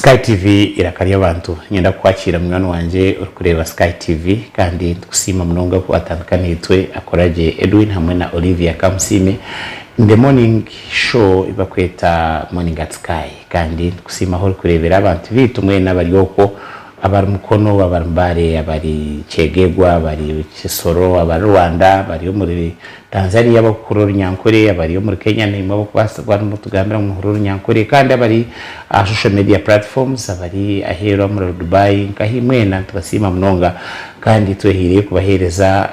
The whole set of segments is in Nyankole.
Sky TV eiraka ry'abantu. Niinyenda kukwakiira munywani wangye orikureeba Sky TV kandi nitukusiima munonga ku watandika naitwe. Akoragye Edwin hamwe na Olivia Kamusiime in the morning show ei barikweta Morning at Sky. Kandi nitukusiima ahu orikureebera abantu baitu mwena abari okwo abari Mukono, abari Mbale, abari Kyegegwa, abari Kisoro, abari Rwanda, abari omuri Tanzania abarikuhurira Orunyankore, abari omuri Kenya naimwe abarikubaasa kuba nimutugambira ngu muhurire Orunyankore kandi abari aha social media platforms, abari aheeru omuri Dubai nkahi mwena nitubasiima munonga kandi twehaireyo kubaheereza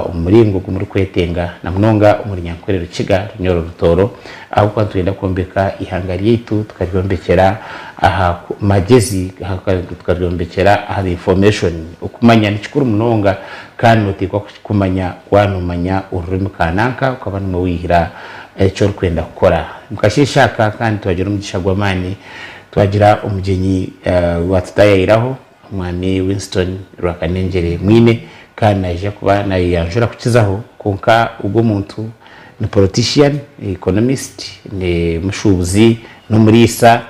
omu muringo ogu murikwetenga na munonga omu Runyankore Rukiga, Runyoro Rutooro ahabw'okuba nitwenda kwombeka eihanga ryaitu tukaryombekyera aha magyezi, tukaryombekyera ahari information. Okumanya nikikuru munonga kandi noteekwa Kumanya waaba noomanya orurimi kananka okaba nimwo waihira eki orikwenda kukora. Omu kasheeshe aka kandi twagira omugisha gw'amaani twagira omugyenyi owaatutaayayiraho Omwami Winston Rwakanengyere Mwine kandi naija kuba naayeyanjura kukizaho kwonka ogwo omuntu ni politician, economist, n'omushuubuzi, n'omuriisa.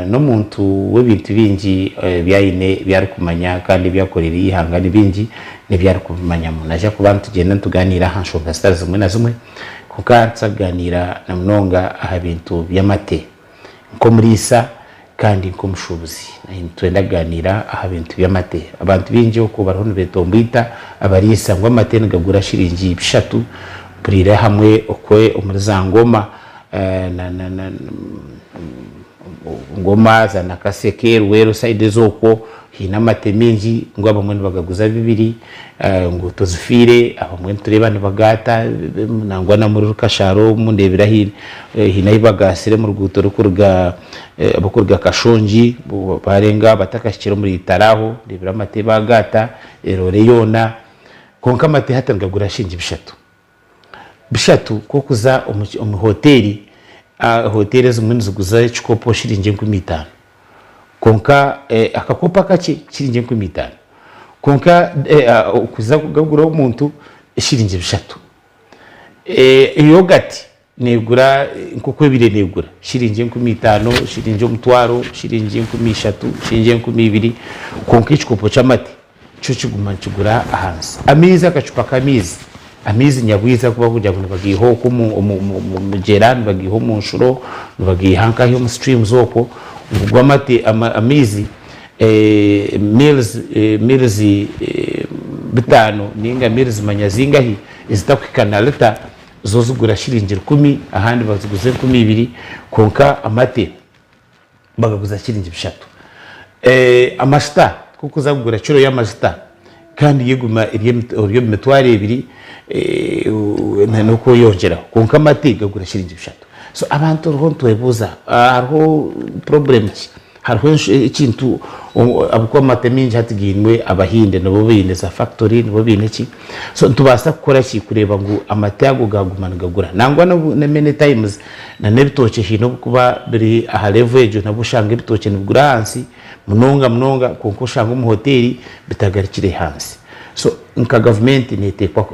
N'omuntu w'ebintu bingi ebi aine ebi arikumanya kandi ebi akoreire eihanga ni bingi n'ebi arikubimanyamu. Naija kuba nitugyenda nitugaaniira aha nshonga zitari zimwe na zimwe kwonka nituza kugaaniira na munonga aha bintu by'amate nk'omuriisa kandi nk'omushuubuzi. Nitwenda kugaaniira aha bintu by'amate. Abantu baingi okwo bariho nibetomboita abariisa ngu amate nigagura shiringi bishatu mpuriire hamwe okwe omuri za Ngoma na Ngoma za Nakaseke, Luweero side ezo okwo haine amate maingi ngu abamwe nibagaguza bibiri ngu tozifiire abamwe nitureeba nibagaata nangwa na muri Rukashara omu ndeebire haine ahu bagaasire omu ruguuto rurikuruga abarikuruga Kashongi barenga batakahikire omuri Itare aho ndeebire amate bagaata eroore yoona kwonka amate hati nigagura shiringi bishatu. Bishatu ku orikuza omu hoteeri, hoteeri ezimwe niziguza ekikopo shiringi enkumi itaano kwonka akakopo akakye shiringi enkumi itaano kwonka okuza kugagura omuntu shiringi bishatu. Yogati neegura nk'oku ebaire neegura shiringi 5000, shiringi omutwaro, shiringi 3000, shiringi 2000 kwonka ekikopo ky'amate Kyo kiguma nikigura ahansi. Amaizi, akacupa k'amaizi, amaizi nyabwizi agu barikugira ngu nibagaiha okwo omu migyera, nibagaiha omu nshuro, nibagaiha nkahi omu streams okwo, ngu go amate, amaizi mils, mils bitaano ninga mils manya zingahi ezitakuhika na lita, zo zigura shiringi rukumi, ahandi baziguza 2000, kwonka amate bagaguza shiringi bishatu. Amashuta ku orikuza kugura kiro y'amashuta kandi yo eguma eri omu mitwaro ebiri n'okweyongyeraho kwonka amate gagura shiringi bishatu. So abantu hariho nitwebuuza hariho problem ki? Hariho ekintu ahabw'okuba amate maingi hati gainwe abahindi nibo baine za factory nibo baine ki so nitubaasa kukora ki kureeba ngu amate ago gaaguma nigagura? Nangwa na many times Na n'ebitookye haine obu kuba biri aha level egyo nabwo oshanga ebitookye nibigura ahansi munonga munonga kwonka oshanga omu hoteeri bitagarukire hansi. So nka gavumenti neteekwa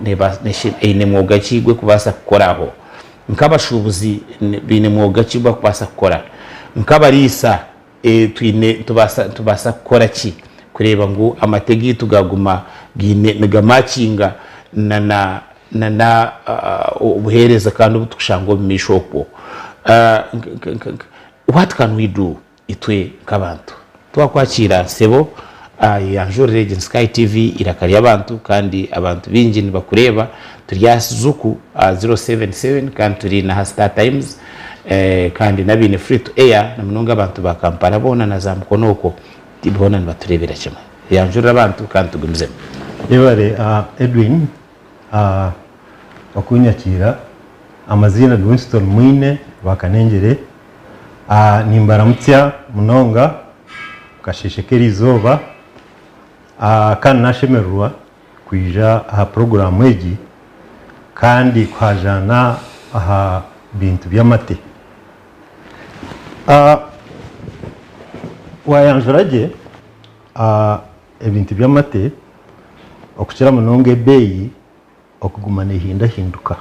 eine mwoga ki ogu erikubaasa kukora aho? Nk'abashuubuzi baine mwoga ki ogu barikubaasa kukora? Nk'abariisa twine nitubaasa kukora ki kureeba ngu amate gaitu gaaguma gaine nigamakinga na na na na obuheereza kandi obu turikushanga omu maisho okwo? What can we do itwe nk'abantu? Twakwakiira sebo yanjurira egi ni Sky TV eiraka ry'abantu kandi abantu baingi nibakureeba turi aha Zuku 077 kandi turi n'aha Star Times. Kandi n'abaine free to air na munonga abantu ba Kampala boona na za Mukono okwo boona nibatureebera kimwe. Yanjurira abantu kandi tugumizemu. Yebare Edwin okunyakiira. Amaziina ni Winston Mwine Rwakanengyere. Nimbaramutsya munonga omu kasheeshe k'erizooba kandi nashemererwa kwija aha puroguraamu egi kandi kuhajaana aha bintu by'amate. Waayanjura gye ebintu by'amate okukira munonga ebeeyi okuguma neehindahinduka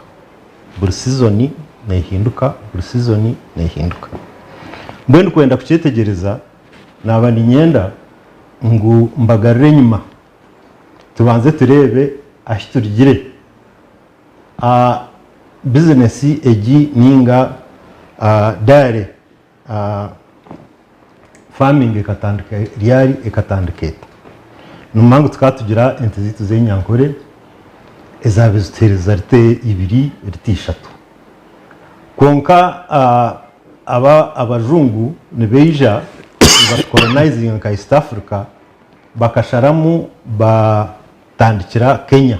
buri sizoni neehinduka buri sizoni neehinduka. Mbwenu kwenda kukyetegyereza. Naaba niinyenda ngu mbagarure enyima tubanze tureebe ahu turugire. Bizinesi egi ninga dairy farming ekatandika ryari? Ekatandika eta? Nomanya ngu tukaba tugira ente zaitu z'enyankore ezaabaire zituheereza rita ibiri, rita ishatu. Kwonka aba abajungu nibaija nibatukolonizinga nka East Africa bakasharamu batandikira Kenya.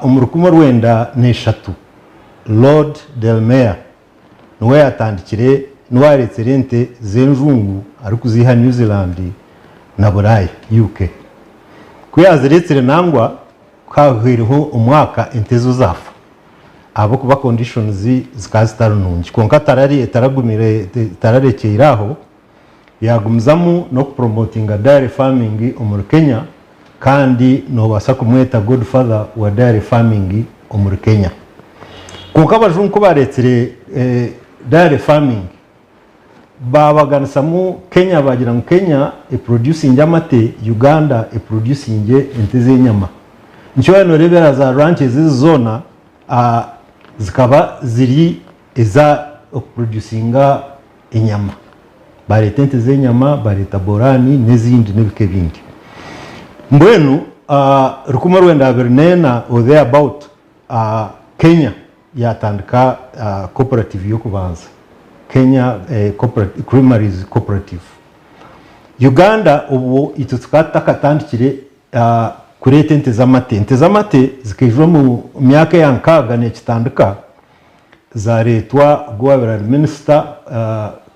Omu rukumi orwenda n'eshatu Lord Delamere niwe yatandikire niwe yaretsire ente z'enjungu arikuziiha New Zealand na Buraaya, UK. Ku yaziretsire nangwa ku hahweireho omwaka ente ezo zaafa ahabw'okuba conditions zikaba zitari nungi. Kwonka taragumire tararekyeire aho Yaagumizamu n'okupromotinga dairy farming omuri Kenya kandi noobaasa kumweta godfather wa dairy farming omuri Kenya. Kwonka abajungu ku baareetsire dairy farming, baabaganisamu Kenya baagira ngu Kenya eproducingye amate, Uganda eproducingye ente z'enyama. Nikyo waaba nooreebera za ranches ezi zoona zikaba ziri eza okuproducinga enyama. Bareeta ente z'enyama, bareeta boraani n'ezindi n'ebika ebindi. Mbwenu 1924 or there about, Kenya yaatandika cooperative y'okubanza, Kenya Creameries Cooperative. Uganda obwo itwe tukaba tutakatandikire kureeta ente z'amate. Ente z'amate zikaija omu myaka eya nkaaga neekitandika. Zareetwa ogwo owaabaire ari minisita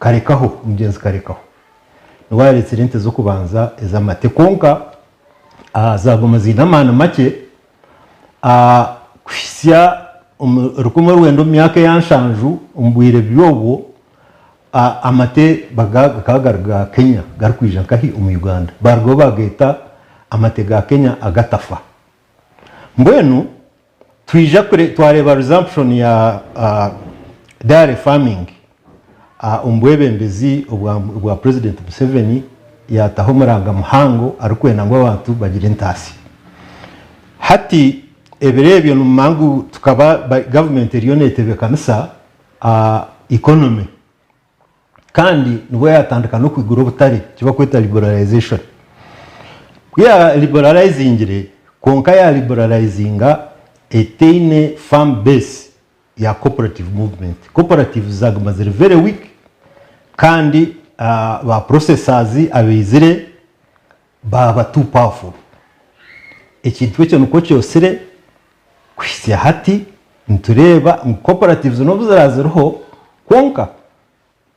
Karekaho, omugyenzi Karekaho niwe yaareetsire ente z'okubanza ez'amate kwonka zaaguma ziine amaani makye kuhitsya omu 1900 omu myaka eya nshanju omu bwire by'obwo amate gakaba gari ga Kenya garikwija nkahi omu Uganda baarugaho baageeta amate ga Kenya agatafa. Mbwenu Twija twareeba resumption ya dairy farming omu bwebembezi obwa President Museveni yataho omuranga muhango arikwenda ngu abantu bagire entaasya. Hati ebiro ebyo nimumanya ngu tukaba government eriyo netebekanisa economy kandi nibwo yatandika n'okwigura obutare eki barikweta liberalization. Ku ya liberalizingire kwonka ya liberalizinga etaine firm base ya cooperative movement. Cooperatives zaguma ziri very weak kandi ba processors abaizire baaba too powerful. Ekintu ekyo nikwo kyosire kuhitsya hati nitureeba ngu cooperatives n'obu ziraba ziriho kwonka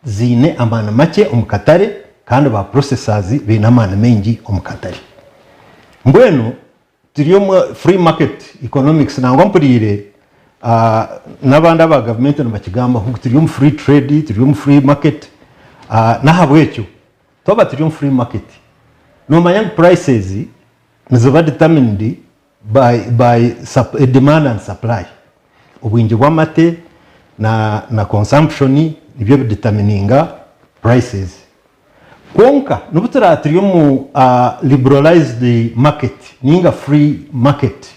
ziine amaani makye omu katare kandi ba processors baine amaani maingi omu katare. Mbwenu turi omu free market economics nangwa mpuriire n'abandi aba gavumenti nibakigambaho ngu turi omu free trade, turi omu free market n'ahabw'ekyo Twaba turi omu free market nomanya ngu prices niziba determined by by demand and supply. Obwingi bw'amate na na consumption nibyo bi determininga prices. Kwonka nobu turaba turi omu liberalized market ninga free market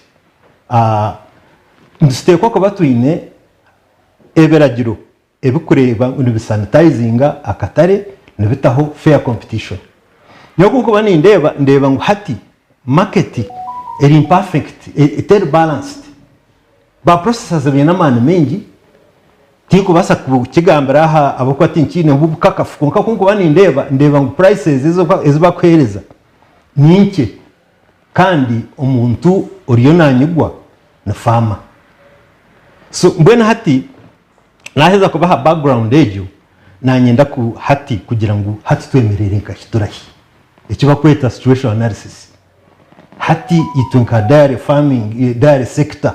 nituteekwa kuba twine ebiragiro ebikureeba ngu nibisanitayizinga akatare nibitaho fair competition. Nyowe kunkuba nindeeba, ndeeba ngu hati market eri imperfect, teri balanced. Ba processors baine amaani maingi, tinkubaasa kukigambira aha ahabw'okuba tinkiineho obukakafu kwonka kunkuba nindeeba, ndeeba ngu prices ezi bakuheereza ni nkye kandi omuntu oriyo nanyigwa ni farmer. So mbwenu hati Naaheza kubaha background egyo, nanyenda ku hati kugira ngu hati twemerere nkahi turahi. Eki bakweta situational analysis. Hati itwe nka dairy farming, dairy sector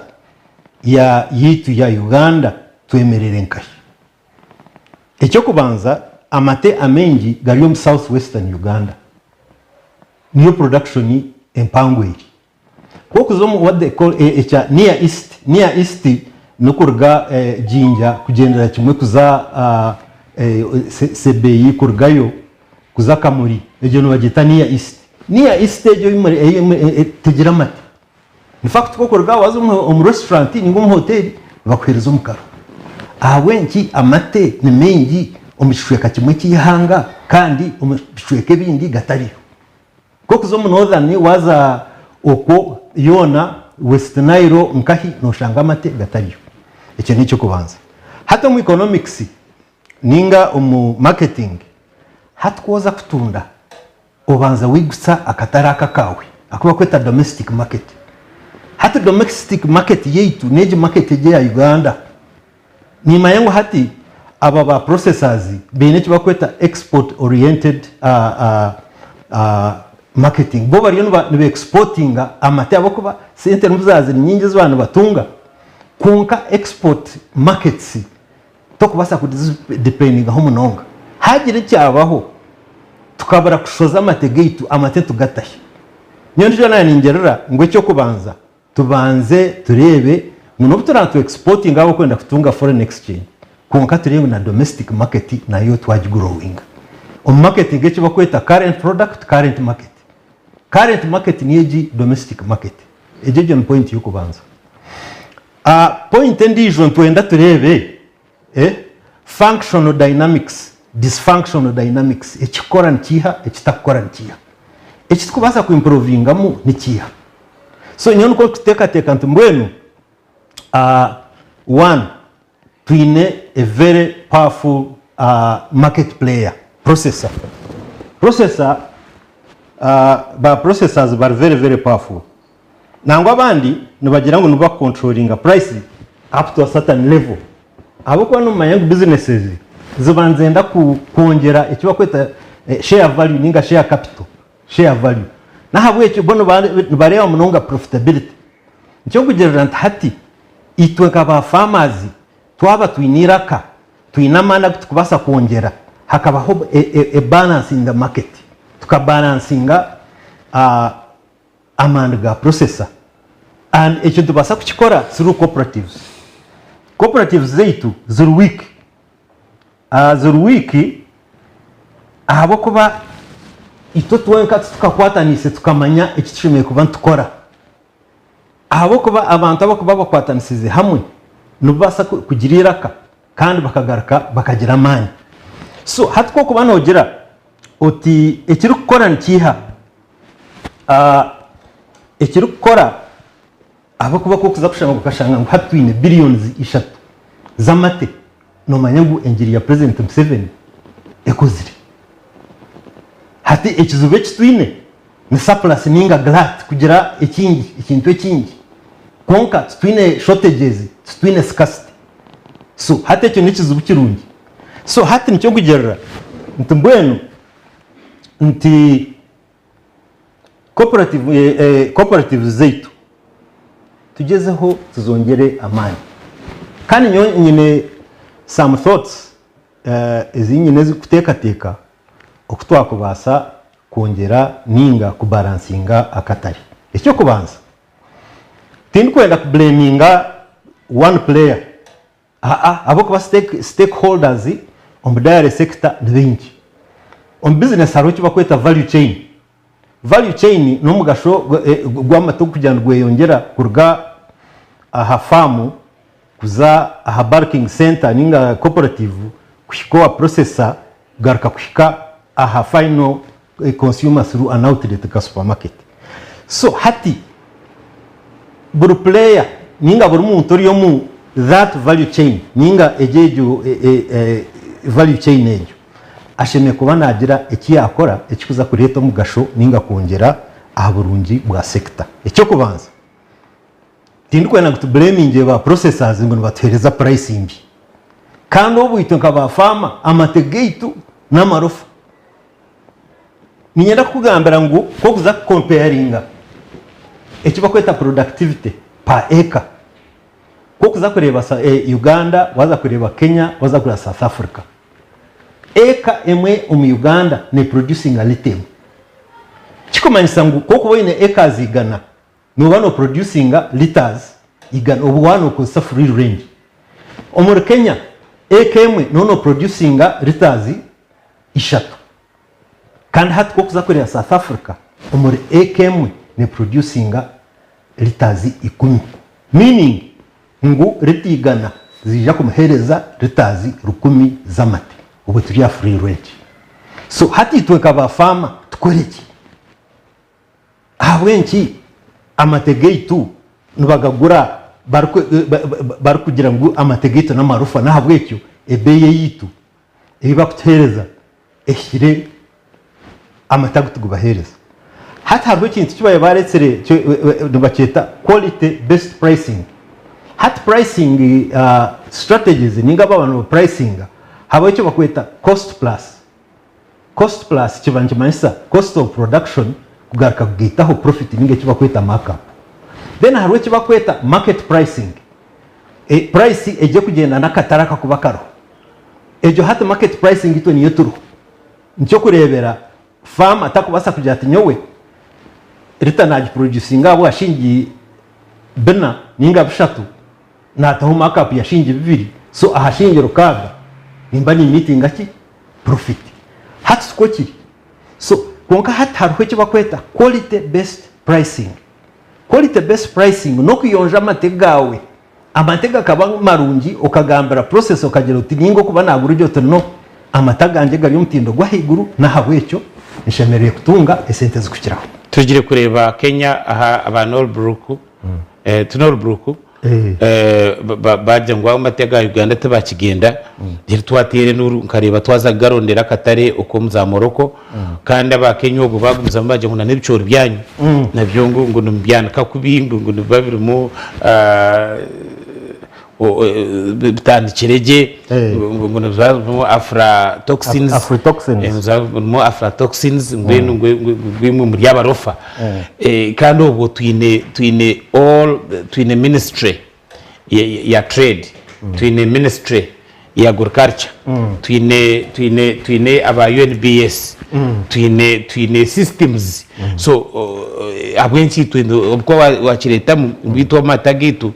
ya yaitu ya Uganda twemerere nkahi. Eky'okubanza amate amaingi gari omu South Western Uganda. Niyo production empango eri. Ku orikuza omu what they call ekya Near East, Near East n'okuruga Jinja kugyendera kimwe kuza Sebei kurugayo. kuza Kamuli, egyo nibagyeta Near East. Near East egyo tegira amate. In fact ku orikuruga aho waaza omu restaurant ninga omu hoteeri nibakuheereza omukara. Ahabw'enki amate ni maingi omu kicweka kimwe ky'eihanga kandi omu bicweka ebindi gatariyo? Ku orikuza omu Northern waaza okwo yoona West Nile nkahi nooshanga amate gatariyo. Ekyo n'eky'okubanza. Hati omu economics ninga omu marketing, hati ku oza kutunda obanza waigutsa akatare aka akaawe aku barikweta domestic market. Hati domestic market yaitu n'egi market egi eya Uganda, nimanya ngu hati aba ba processors baine eki barikweta export oriented marketing. Bo bariyo niba exportinga amate ahabw'okuba sente nizo zaaba ziri nyingi ezi baba nibatunga kwonka export markets Tokubaasa kudipendingaho munonga. Hagira ekyabaho tukabura kushoza amate gaitu, amate tugatahe. Nyowe nikyo naaba ningirira ngu eky'okubanza tubanze tureebe ngu n'obu turaabe nitu exportinga ahabw'okwenda kutunga foreign exchange, kwonka tureebe ngu na domestic market nayo twagigrowinga. Omu marketing eki barikweta current product, current market. Current market niyo egi domestic market. Egyo egyo ni point y'okubanza. Point endiijo nitwenda tureebe functional dynamics, dysfunctional dynamics, ekikukora nikiiha, ekitakukora nikiiha. Eki turikubaasa ku improvingamu nikiiha. So nyowe nikwo ndikuteekateeka nti mbwenu one, twine a very powerful market player, processor. Processor, ba processors bari very very powerful. Nangwa abandi nibagira ngu nibo bakucontrollinga price up to a certain level ahabw'okuba nomanya ngu businesses ziba nizenda kwongyera eki barikweta share value ninga share capital, share value. N'ahabw'ekyo bo nibareeba munonga profitability. Nikyo nkugirira nti hati itwe nka ba farmers twaba twine eiraka, twine amaani agu turikubaasa kwongyera hakabaho a balance in the market, tukabalansinga amaani ga processor and ekyo nitubaasa kukikora through cooperatives. Cooperatives zaitu ziri weak, ziri weak ahabw'okuba itwe twenka titukakwataniise tukamanya eki tushemereire kuba nitukora. Ahabw'okuba abantu abarikuba bakwatanisize hamwe nibabaasa kugira eiraka kandi bakagaruka bakagira amaani. So hati ku orikuba noogira oti ekirikukora nikiiha? Ekirikukora ahabw'okuba ku orikuza kushanga okashanga ngu hati twine billions ishatu z'amate, noomanya ngu engiri ya Purezidenti Museveni ekozire. Hati ekizibu eki twine ni surplus ninga glut kugira ekingi, ekintu ekingi. Kwonka titwine shortages, titwine scarcity. So hati ekyo n'ekizibu kirungi. So hati nikyo nkugirira nti mbwenu nti cooperative, cooperatives zaitu tugyezeho tuzongyere amaani. Kandi nyowe nyine some thoughts ezi nyine ezirikuteekateeka oku twakubaasa kwongyera ninga kubalansinga akatare. Eky'okubanza, tindikwenda kubleminga one player aa ahabw'okuba stakeholders omu dairy sector ni baingi. Omu business hariho eki barikweta value chain. Value chain n'omugasho gw'amate ogurikugira nigweyongyera kuruga aha faamu kuza aha bulking centre ninga cooperative kuhika owa processor kugaruka kuhika aha final consumer through an outlet nka supermarket. So hati buri player ninga buri muntu ori omu that value chain ninga egyo egyo value chain egyo ashemereire kuba nagira eki yakora ekikuza kureeta omugasho ninga kwongyera aha burungi bwa sector. Eky'okubanza, Tindikwenda ngu tubleminge ba processors ngu nibatuhereza price mbi. Kandi obwo itwe nka ba farmer amate gaitu n'amarofa. Niinyenda kukugambira ngu ku orikuza kucomparinga eki barikweta productivity per acre, ku orikuza kureeba Uganda, waaza kureeba Kenya, waaza kureeba South Africa, Eka emwe omu Uganda neproducinga lita emwe. Kikumanyisa ngu ku orikuba oine acres igana, Nooba nooproducinga litres igana obwo waaba nookozesa free range. Omuri Kenya, eka emwe nooba nooproducinga litres ishatu. Kandi hati ku orikuza kureeba South Africa omuri eka emwe neproducinga litres ikumi meaning ngu lita igana ziija kumuheereza litres rukumi z'amate obwo turi aha free range. So hati itwe nka ba farmer tukore ki? Ahabw'enki amate gaitu nibagagura barikugira ngu amate gaitu n'amarufa n'ahabw'ekyo ebeeyi eyaitu ei barikutuheereza ehikire amate agu turikubaheereza. Hati hariho ekintu eki baabaire bareetsire nibakyeta quality based pricing. Hati pricing strategies ninga baaba nibapurayisinga habaho eki barikweta cost plus. Cost plus kiba nikimanyisa cost of production kugaruka kugaitaho profit ninga eki bakweta mark up. Then hariho eki bakweta market pricing, price egi ekugyenda n'akatare akakuba kariho. Egyo hati market pricing itwe niyo turiho. Nikyo okureebera farmer takubaasa kugira ati nyowe lita nagiproducinga ahabwa shilingi bina ninga bishatu naataho mark up ya shilingi bibiri so aha shilingi rukaaga nimba ni meetinga ki? Profit. Hati tikwo kiri. So kwonka hati hariho eki bakweta quality based pricing. Quality based pricing n'okuyonja amate gaawe, amate gakaba marungi okagambira process okagira oti ninga okuba nagura ogira oti no amate agangye gari omutindo gw'ahaiguru n'ahabw'ekyo nshemereire kutunga esente ezikukiraho. Tugire kureeba Kenya aha aba Norbrook, ti Norbrook? Baagira ngu amate aga Uganda tibakigyenda, reero twateera enduuru nkareeba twaza kugarondera akatare ok'omu za Morocco, kandi aba Kenya obwo baagumizamu baagira ngu n'ebicoori byanyu nabyo ngu nimubyanika kubi ngu nibiba birimu bitandikire gye ngu nibiba birimu aflatoxins, birimu aflatoxins mbwenu ngu imwe muri abarofa. Kandi obwo twine twine all twine ministry ya trade, twine ministry ya agriculture, twine twine twine aba UNBS, twine twine systems so ahabw'enki itwe obu wakireetamu ngu itwe amata agaitu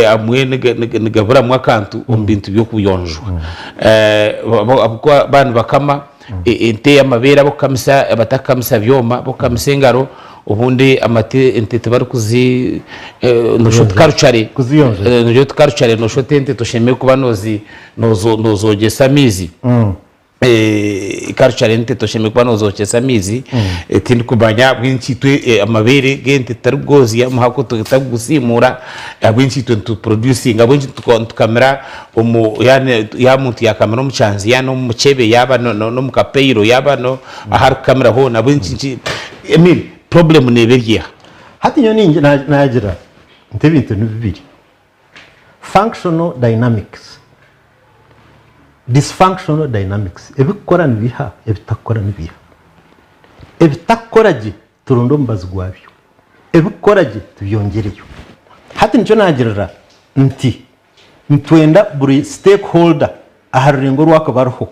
amwe nigaburamu akantu omu bintu by'okuyonjwa ahabw'okuba baaba nibakama Ente amabeere abokukamisa abatakukamisa byoma abokukamisa engaro obundi amate ente tibarikuzi noshusha oti karucare Kuziyonja. nogira oti karucare noshusha oti ente toshemereire kuba nozi nozogyesa amaizi karucare ente toshemereire kuba nozogyesa amaizi tindikumanya ahabw'enki itwe amabeere g'ente tutarikugozya muhako tutarikugusiimuura ahabw'enki itwe nituproducinga ahabw'enki nitukamira Omu yaani yaaba omuntu yaakamira omu kyanzi yaaba n'omu mukyebe yaaba n'omu kapeiro yaaba no ahu arikukamira hoona ahabw'enki nki I mean problem neeba eri eha? Hati nyowe ningi naagira nti ebintu ni bibiri, functional dynamics, dysfunctional dynamics, ebikukora nibiiha, ebitakukora nibiiha. Ebitakukora gye turonde omubazi gwabyo, ebikukora gye tubyongyereyo. Hati nikyo naagirira nti Nitwenda buri stakeholder aha rurengo oru akuba ariho,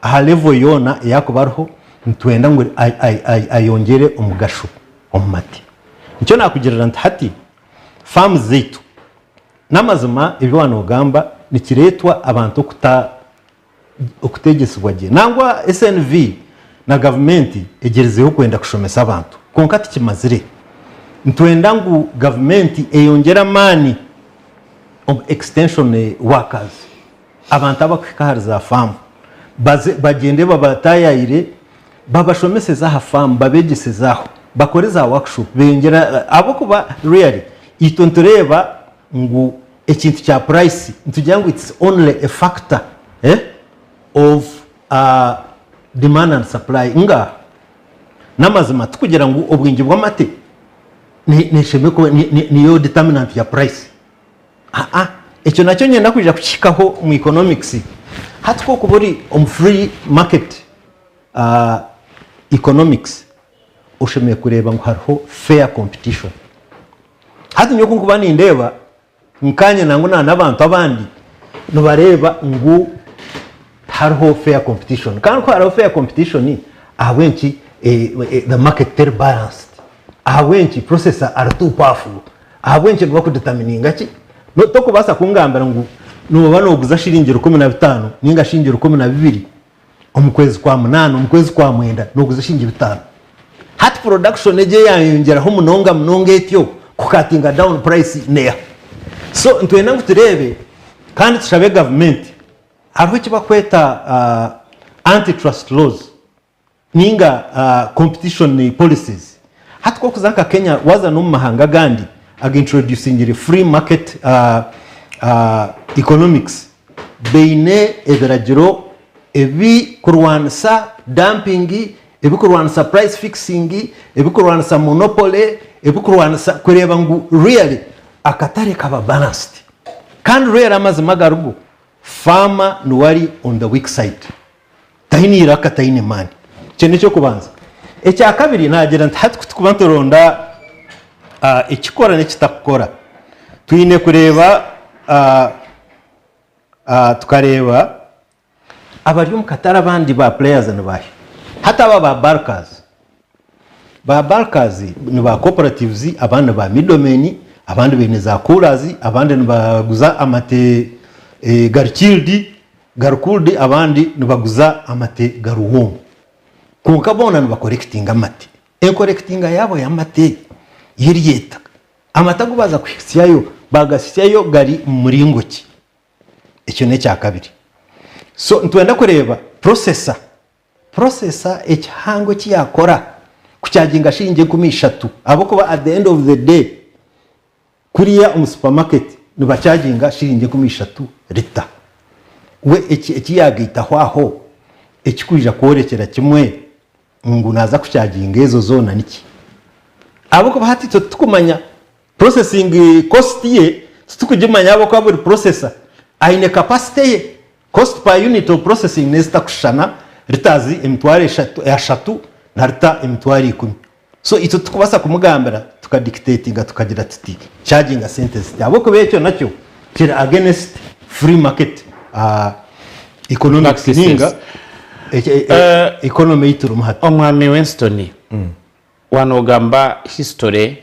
aha level yoona ei akuba ariho, nitwenda ngu ayongyere omugasho omu mate. Nikyo naakugirira nti hati farms zaitu, n'amazima ebi waaba noogamba nikireetwa abantu okuta okuteegyesibwa gye. Nangwa SNV na gavumenti egyerizeho kwenda kushomesa abantu kwonka tikimazire. Nitwenda ngu gavumenti eyongyere amaani omu extension workers, abantu abarikuhika ahari za faamu baze bagyende babataayaayire babashomeseze aha faamu babeegyeseze aho bakore za workshop beyongyere ahabw'okuba really itwe nitureeba ngu Ekintu kya price nitugira ngu it's only a factor of demand and supply nga namazima tikugira ngu obwingi bwamate niyo determinant ya price aa ekyo nakyo niinyenda kwija kukihikaho omu economics hati ku orikuba ori omu free market economics oshemereire kureeba ngu hariho fair competition. Hati nyowe ku nkuba nindeeba nkanye nangwa na n'abantu abandi nibareeba ngu tihariho fair competition kandi ku hariho fair competition ahabw'enki the market teri balanced? Ahabw'enki processor ari too powerful? Ahabw'enki nibakudetermininga ki? Tokubaasa kungambira ngu nooba nooguza shiringi 15 ninga shiringi 12. Omu kwezi kwa munaana, omu kwezi kwa mwenda nooguza eshiringi bitaano. Hati production egyo eyayongyeraho munonga munonga etyo kukatinga down price neeha? So nitwenda ngu tureebe kandi tushabe gavumenti hariho eki barikweta anti trust laws ninga competition policies. Hati ku orikuza nka Kenya waaza n'omu mahanga agandi aga introducingire free market economics baine ebiragiro ebikurwanisa dumping, ebikurwanisa price fixing, ebikurwanisa monopoly, ebikurwanisa kureeba ngu really akatare kaba balanced. Kandi really amazima agarigo farmer niwe ari on the weak side. Taine iraka, taine maani. Ekyo n'eky'okubanza. Ekyakabiri naagira nti hati ku turikuba nituronda ekikora n'ekitakukora, twine kureeba tukareeba abari omu katare abandi ba players ni baahi. Hati aba ba bulkers, ba bulkers ni ba cooperatives, abandi ni ba middlemen, abandi baine za coolers, abandi nibaguza amate gari chilled, Gari cooled abandi nibaguza amate gari warm kwonka boona nibakorekitinga amate. Enkorekitinga yaabo y'amate yo eri eta? Amate agu baaza kuhitsyayo baagahitsyayo gari mu muringo ki? Ekyo n'ekyakabiri. So nitwenda kureeba processor, processor ekihango eki yaakora kukyaginga shiringi 3000 ahabw'okuba at the end of the day Kuriya omu supermarket nibakyaginga shiringi 3000 lita. We eki eki yagaitaho aho ekikwija kworekyera kimwe ngu naza kukyaginga ezo zoona niki? Ahabw'okuba hati itwe titukumanya processing cost ye titukugimanya ahabw'okuba buri processor aine capacity ye. Cost per unit of processing nezitakushushana litres emitwaro ashatu na lita 10,000. So itwe titukubaasa kumugambira tuka dictatinga tukagira tuti charginga sente ziti ahabw'okuba ekyo nakyo kiri against free market economics Practices. ninga economy ei turimu hati. Omwami Winston, waanogamba history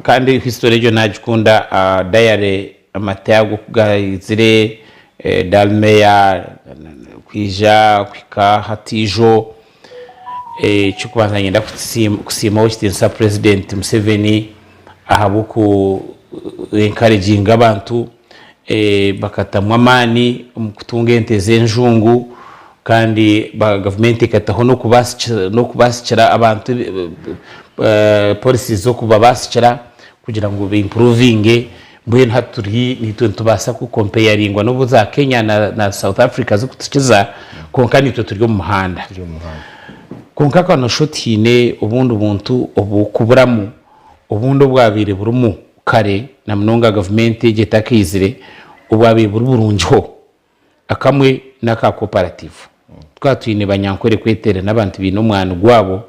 kandi history egyo nagikunda, diary amate ago ku gaizire, Dalmia kwija kuhika hati ijo, Eky'okubanza niinyenda kusiima ow'ekitiinisa Purezidenti Museveni ahabw'oku enkareginga abantu bakatamu amaani omu kutunga ente z'enjungu kandi gavumenti ekataho n'okubaasikira abantu polisi z'okubabaasikira kugira ngu baimpuruvinge. Mbwenu hati turi naitwe nitubaasa ku kompeyaringwa n'obu za Kenya na South Africa zikutukiza kwonka naitwe turi omu muhanda. Kwonka ka noshusha oti haine obundi buntu obukuburamu obundi obwabaire burimu kare na munonga gavumenti egi etakaizire obwabaire buri burungiho. Akamwe n'aka cooperative. Twaba twine Banyankore kweteerera n'abantu baine omwani gwabo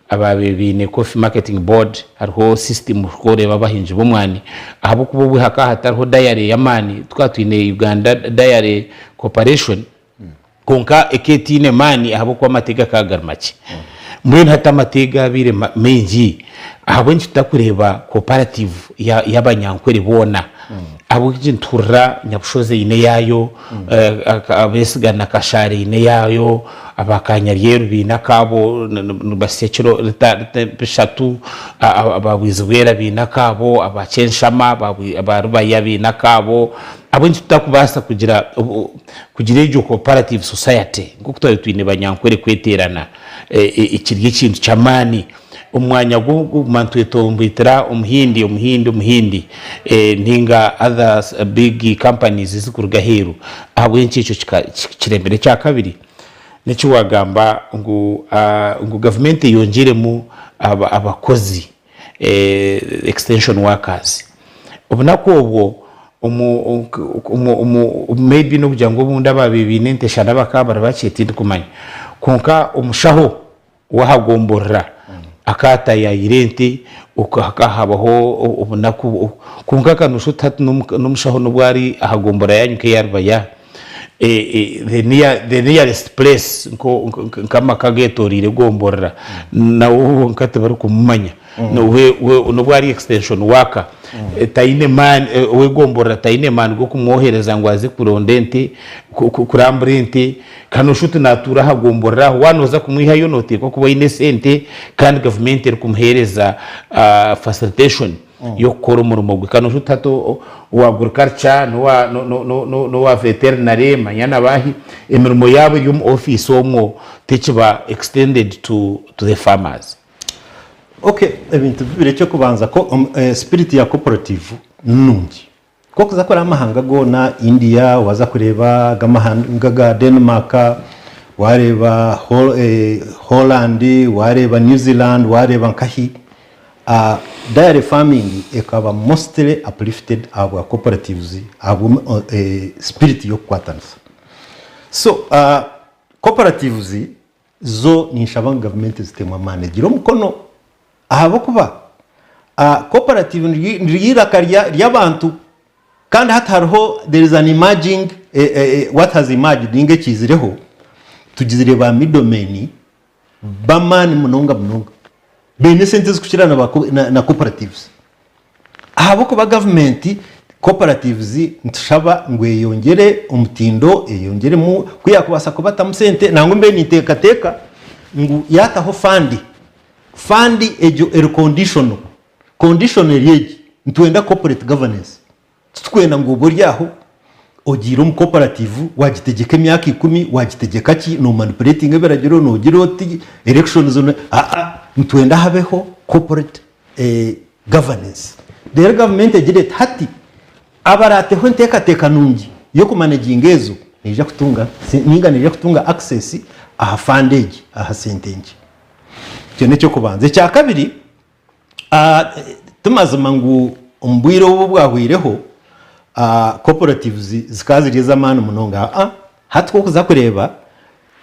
abaabaire baine Coffee Marketing Board, hariho system orikureeba abahingi b'omwani ahabw'okuba obwe hakaba hatariho dairy y'amaani, twaba twine Uganda Dairy Corporation kwonka ekaba etaine maani ahabw'okuba amate gakaba gari makye. Mbwenu hati amate gaabaire maingi ahabw'enki tutakureeba cooperative y'Abanyankore boona? Ahabw'enki nituhurira Nyabushozi eine eyaayo, Abeesiga na Kashaari eine eyaayo, aba Kanyaryeru baine akaabo nibasya ekiro bishatu, aba Bwizibwera baine akaabo, aba Kyenshama, aba Rubaya baine akaabo. Ahabw'enki tutakubaasa kugira kugira egyo cooperative society nk'oku twabaire twine Banyankore kweteerana kiri ekintu ky'amaani. Omu mwanya gw'okuguma nitwetomboitera omuhindi, omuhindi, omuhindi ninga other big companies ezirikuruga aheeru, ahabw'enki ekyo kiremire? Ekyakabiri, n'eki waagamba ngu ngu gavumenti eyongyeremu abakozi, extension workers. Obunaku obwo maybe n'okugira ngu obundi abaabaire baine ente shana bakaba bari bakye tindikumanya, kwonka omushaho Ow'aha gomborora akaatayayira ente, hakaba habaho obunaku, kwonka ka noshusha oti hati n'omushaho n'obu ari aha gomborora yaanyu nk'eya Rubaya, The near, the nearest place nko- nko- nk'amaka ageetoreire gomborora nawe honka tibarikumumanya We- we- n'obu ari extension worker taine maani ow'egomborora taine maani g'okumwohereza ngu aze kuronda ente ku- ku- kurambura ente kandi noshusha oti natuura aha gomborora aho waaba nooza kumwihayo nooteekwa kuba oine esente kandi gavumenti erikumuheereza facilitation y'okukora omurimo gwe. Kandi noshusha oti hati owa agriculture n'owa veterinary manya na baahi, emirimo yaabo eri omu ofiisi omwo tekiba extended to the farmers. Ok, ebintu bibiri eky'okubanza ko spirit ya cooperative ni nungi. Ku orikuza kureeba amahanga goona, India, waaza kureeba ag'amahanga ga Denmark, waareeba Holland, waareeba New Zealand, waareeba nkahi, dairy farming ekaba mostly uplifted ahabwa cooperatives ahabwa spirit y'okukwatanisa. So cooperatives zo ninshaba ngu gavumenti zitemu amaani egire omukono ahabw'okuba cooperative niryo eiraka ry'abantu kandi hati hariho there is an emerging what has emerged ninga ekiizireho tugizire ba middlemen b'amaani munonga munonga baine esente ezikukira na cooperatives. Ahabw'okuba gavumenti cooperatives nitushaba ngu eyongyere omutindo, eyongyeremu ku yaakubaasa kubatamu sente nangwa mbwenu ninteekateeka ngu yaataho fandi, fandi egyo eri conditional, condition eri egi, nitwenda corporate governance, titurikwenda ngu obe ori aho ogiire omu cooperative waagitegyeka emyaka ikumi, waagitegyeka ki, noomanipuletinga ebiragiro, noogira oti, elections, aa nitwenda habeho corporate governance. Reero gavumenti egire eti hati abaraateho enteekateeka nungi y'okumanaginga ezo neija kutunga ninga neija kutunga access aha fund egi, aha sente egi. Ekyo n'eky'okubanza. Ekyakabiri, ti mazima ngu omu bwire obu obwahweireho cooperatives zikaba ziri ez'amaani munonga. Aa, hati ku orikuza kureeba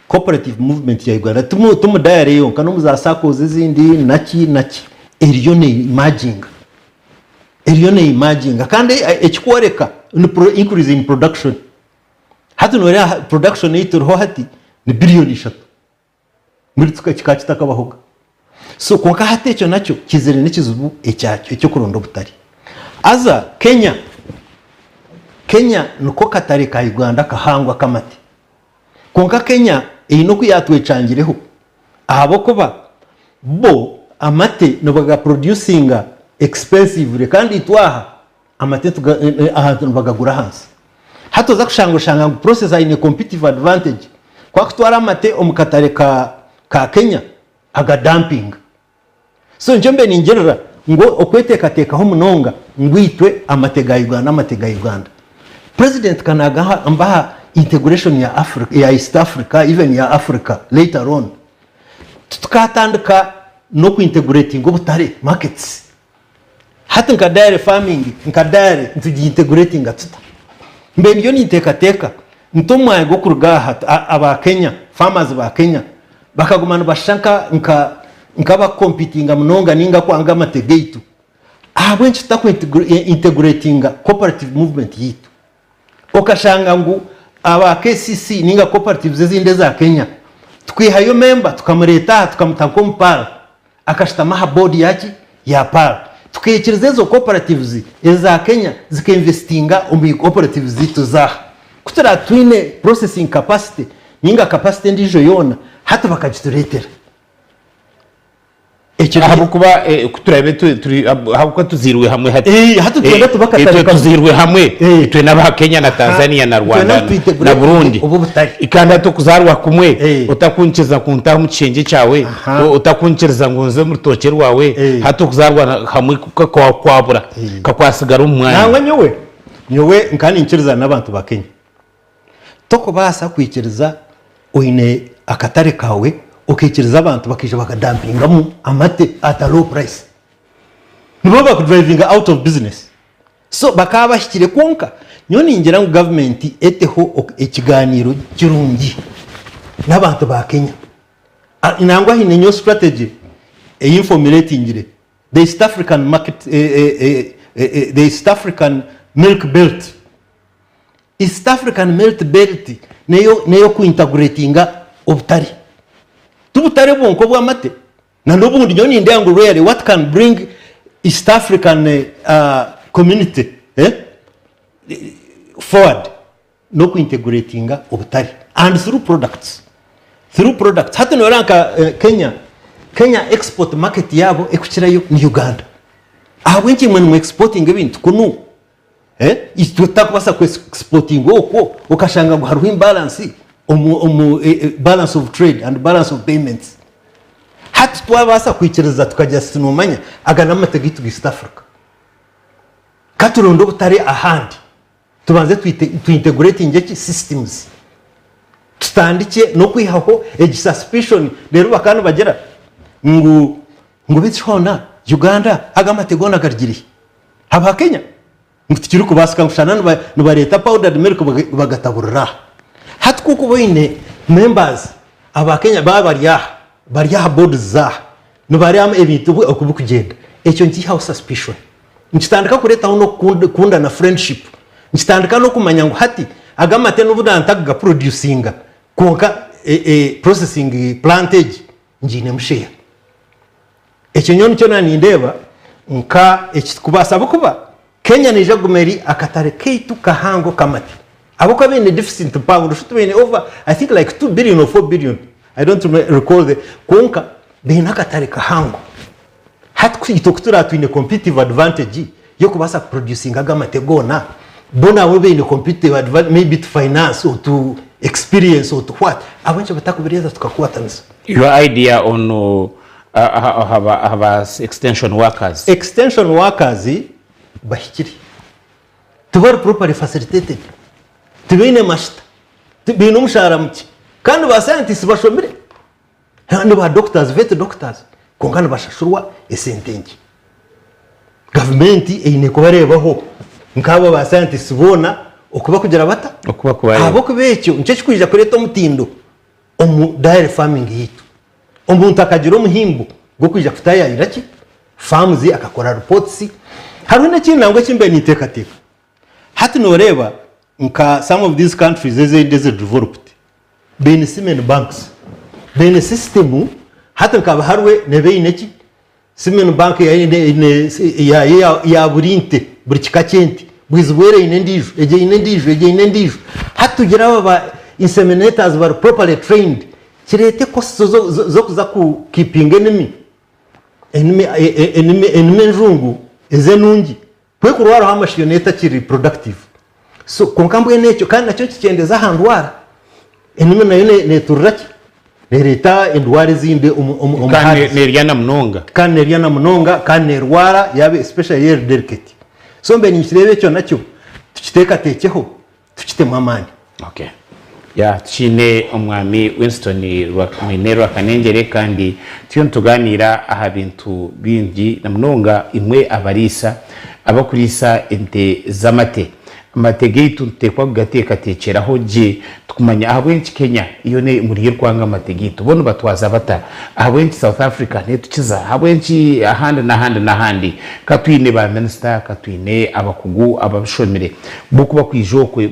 Cooperative movement ya Uganda ti mu diary yonka n'omu za SACCOs ezindi naki naki eriyo ne emerginga eriyo ne emerginga kandi ekikworeka ni increase in production hati noreeba production ei turiho hati ni billion ishatu mbwenu kikaba kitakabahoga so kwonka hati ekyo nakyo kizire n'ekizibu ekyakyo eky'okuronda obutare haza Kenya Kenya niko katare ka Uganda kahango ak'amate. Kwonka Kenya eine oku yaatwechangireho ahabw'okuba bo amate nibagaproducinga expensively kandi itwe aha amate ahantu nibagagura ahansi. Hati oza kushanga oshanga ngu processor aine competitive advantage ku akutwara amate omu katare ka Kenya agadumpinga. So nikyo mbe ningirira ngu okweteekateekaho munonga ngu itwe amate ga Uganda amate ga Uganda. President ka nagamba aha integration ya Africa, ya East Africa even ya Africa later on, titukatandika n'oku integratinga obutare, markets. Hati nka dairy farming, nka dairy nitugi integratinga tuta? Mbe ndiyo ninteekateeka nti omwanya gw'okuruga aha aba Kenya, farmers ba Kenya bakaguma nibashusha nka nka nk'abakukompitinga munonga ninga kwanga amate gaitu, ahabw'enki tutaku integratinga cooperative movement yaitu? Okashanga ngu aba KCC ninga cooperatives ezindi eza Kenya tukaihayo member tukamureeta aha tukamuta nk'omu PAL akashutama aha board yaki? Ya PAL. Tukaikiriza ezo cooperatives eza Kenya zika investinga omu cooperatives zaitu ez'aha. Ku turaabe twine processing capacity ninga capacity endiijo yoona hati bakagitureetera. Ekyo Ahabw'okuba eh, ku turaabe tu- turi ahabw'okuba tuziirwe hamwe hati. Eh, hati twena Eh, tuba akatare itwe kamwe. tuziirwe hamwe Eh. itwe n'aba Kenya na Tanzania na Twena Rwanda twintegrate na Burundi. obu butare. Kandi hati okuzaarwa kumwe Eh. otakunkiriza kuntaaha omu kishengye kyawe, Aha. otakunkiriza ngu nze omu rutookye rwawe, Eh. hati okuzaarwa hamwe kwakwabura Eh. kakwasigara omu mwanya. Nangwa nyowe, nyowe nkaba ninkirizana n'abantu ba Kenya. Tokubaasa kwikiriza oine akatare kaawe okaikiriza abantu bakaija bakadampingamu amate at a low price. Nibo bakudrivinga out of business. So bakaba bahikire kwonka nyowe ningira ngu gavumenti eteho ekigaaniiro kirungi n'abantu ba Kenya. Nangwa haine nyowe strategy ei nfomuretingire the East African market, the East African milk belt. East African Melt Belt neyo n'ey'okuintegratinga obutare. Ti butare bwonka obw'amate, na n'obundi nyowe nindeeba ngu really what can bring East African community forward n'okuintegratinga obutare and through products, through products. Hati noreeba nka Kenya, Kenya export market yaabo ekukirayo ni Uganda. Ahabw'enki imwe nimu exportinga ebintu kunu Itwe tutakubaasa ku exportinga okwo okashanga ngu hariho imbalance omu omu balance of trade and balance of payments. Hati twabaasa kwikiriza tukagira tuti noomanya aga n'amate gaitu ga East Africa. Ka turonde obutare ahandi tubanze tu integratingye ki systems. Tutandikye n'okwihaho egi suspicion reero bakaba nibagira ngu ngu beitu hoona Uganda aga amate goona garugire hi? Aba Kenya ngu tikirikubaasika ngu shana nibareeta powdered milk bagataburira aha. Hati ku orikuba oine members aba Kenya baaba bari aha, bari aha boards zaaha, nibareeba ebintu oku birikugyenda, ekyo nikiihaho suspicion. Nikitandika kureetaho n'okukundana, friendship. Nikitandika n'okumanya ngu hati aga amate n'obu naantakugaproducinga kwonka processing plant egi ngiinemu share. Ekyo nyowe nikyo naaba nindeeba nka ekirikubaasa ahabw'okuba Kenya neija kuguma eri akatare kaitu kahango k'amate ahabw'okuba baine deficit mpango noshusha oti baine over I think like 2 billion or 4 billion I don't recall the kwonka baine akatare kahango. Hati ku itwe ku turaabe twine competitive advantage y'okubaasa kuproducinga ago amate goona, bo nabo baine competitive advantage maybe to finance or to experience or to what, ahabw'enki batakubireeta tukakwatanisa? Your idea on aha ba extension workers. Extension workers bahikire. Tibari properly facilitated. Tibaine mashita. Baine omushaara mukye. Kandi ba scientists bashomire. Ni ba doctors, vet doctors kwonka nibashashurwa esente nkye. Gavumenti eine kubareebaho nk'abo ba scientists boona oku bakugira bata? Oku bakubareeba. Ahabw'okuba ekyo nikyo kirikwija kureeta omutindo omu dairy farming yaitu. Omuntu akagira omuhimbo gw'okwija kutayaayira ki? Farms akakora reports. Hariho n'ekindi nangwa eki mbaire ninteekateeka. Hati nooreeba nka some of these countries ezindi eziri developed baine semen banks, baine system hati nka Biharwe neeba eine ki? Semen bank eine yaayo ya buri nte, buri kika ky'ente. Bwizibwera eine endiijo, egi eine endiijo, egi eine endiijo. Hati tugire aba ba inseminators bari properly trained kireete costs z'okuza ku keepinga enimi, enimi enimi enjungu ez'enungi. Ku ekurwaraho amasyo neyo etakiri productive. So kwonka mbwenu ekyo kandi nakyo nikikyendeza aha ndwara. Enimi nayo neturira ki? Nereeta endwara ezindi omu omu omu Kandi herds. nerya na munonga. Kandi nerya na munonga kandi nerwara yaaba especially eri delicate. So mbwenu nikireeba ekyo nakyo tukiteekateekyeho tukitemu amaani. Okay. Ya tukiine omwami Winston Mwine Rwakanengyere kandi turiyo nitugaaniira aha bintu bingi na munonga imwe abariisa abakuriisa ente z'amate. Amate gaitu nituteekwa kugateekateekyeraho gye tukumanya ahabw'enki Kenya yo ngu niyo erikwanga amate gaitu bo nibatwaza bata? Ahabw'enki South Africa netukiza? Ahabw'enki ahandi n'ahandi n'ahandi? Ka twine ba minisita, ka twine abakugu ababishomire Bo ku bakwija okwe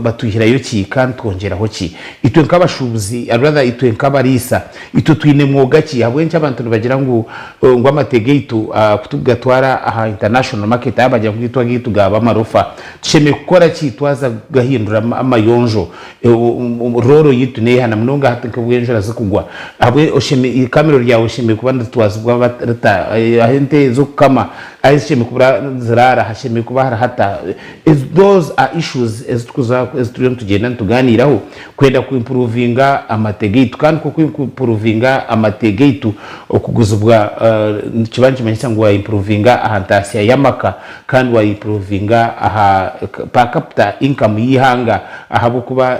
batwihirayo ki kandi twongyeraho ki? Itwe nk'abashuubuzi, rather itwe nk'abariisa, itwe twine mwoga ki? Ahabw'enki abantu nibagira ngu ngu amate gaitu ku tukugatwara aha international market aha bagira ngu itwe agaitu gaaba amarofa? Tushemereire kukora ki twaza kugahindura amayonjo? Role yaitu n'eha na munonga hati nk'obu enjura zikugwa? Ahabwe ikamiro ryawe rishemereire kuba niritwazibwa rita? Ahu ente z'okukama Ahu zishemereire kuba niziraara hashemereire kuba hari hata? Those are issues ezitukuza ezituriyo nitugyenda nituganiiraho kwenda ku improvinga amate gaitu kandi ku oku improvinga amate gaitu okuguzibwa nikiba nikimanyisa ngu wa improvinga aha ntaasya y'amaka kandi wa improvinga aha per capita income y'eihanga ahabw'okuba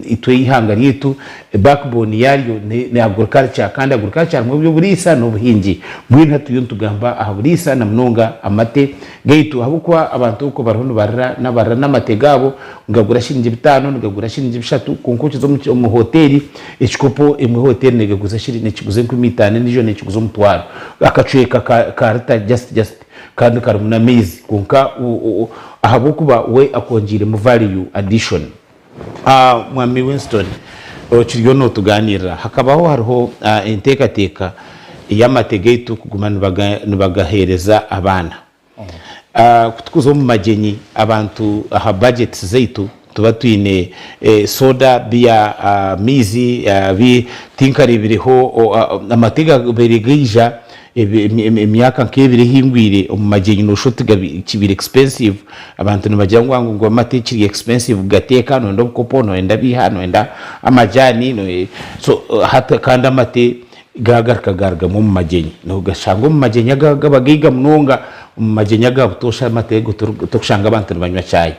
itwe eihanga ryaitu Backbone yaryo ni agriculture kandi agriculture harimu eby'oburiisa n'obuhingi. Mbwenu hati turiyo nitugamba aha buriisa na munonga amate gaitu ahabw'okuba abantu okwo bariho nibarira n'abarira n'amate gaabo nigagura shiringi bitaano nigagura shiringi bishatu kwonka okiza omu hoteeri ekikopo emwe hoteeri negaguza shiringi nekiguza enkumi itaano endiijo nekiguza omutwaro akacweka ka ka rita just just kandi karimu n'amaizi kwonka. Ahabw'okuba we akwongyeiremu value addition. Mwami Winston, okiriyo notugaanirira, hakabaho hariho enteekateeka ey'amate gaitu kuguma nibagaheereza abaana. Ku tukuza omu magyenyi, abantu aha budgets zaitu nituba twine soda, beer, amaizi, tinkareebireho amate gabaire gaija Emyaka nk'ebiri ehingwire omu magyenyi noshusha oti kibaire expensive, abantu nibagira ngu ngu amate kiri expensive kugateeka, noyenda obukopo, noyenda biiha, noyenda amajaani, so hati kandi amate gagaruka garugamu omu magyenyi. Nogashanga omu magyenyi ag'abagaiga munonga, omu magyenyi aga butoosha amate ago torikushanga abantu nibanywa chai.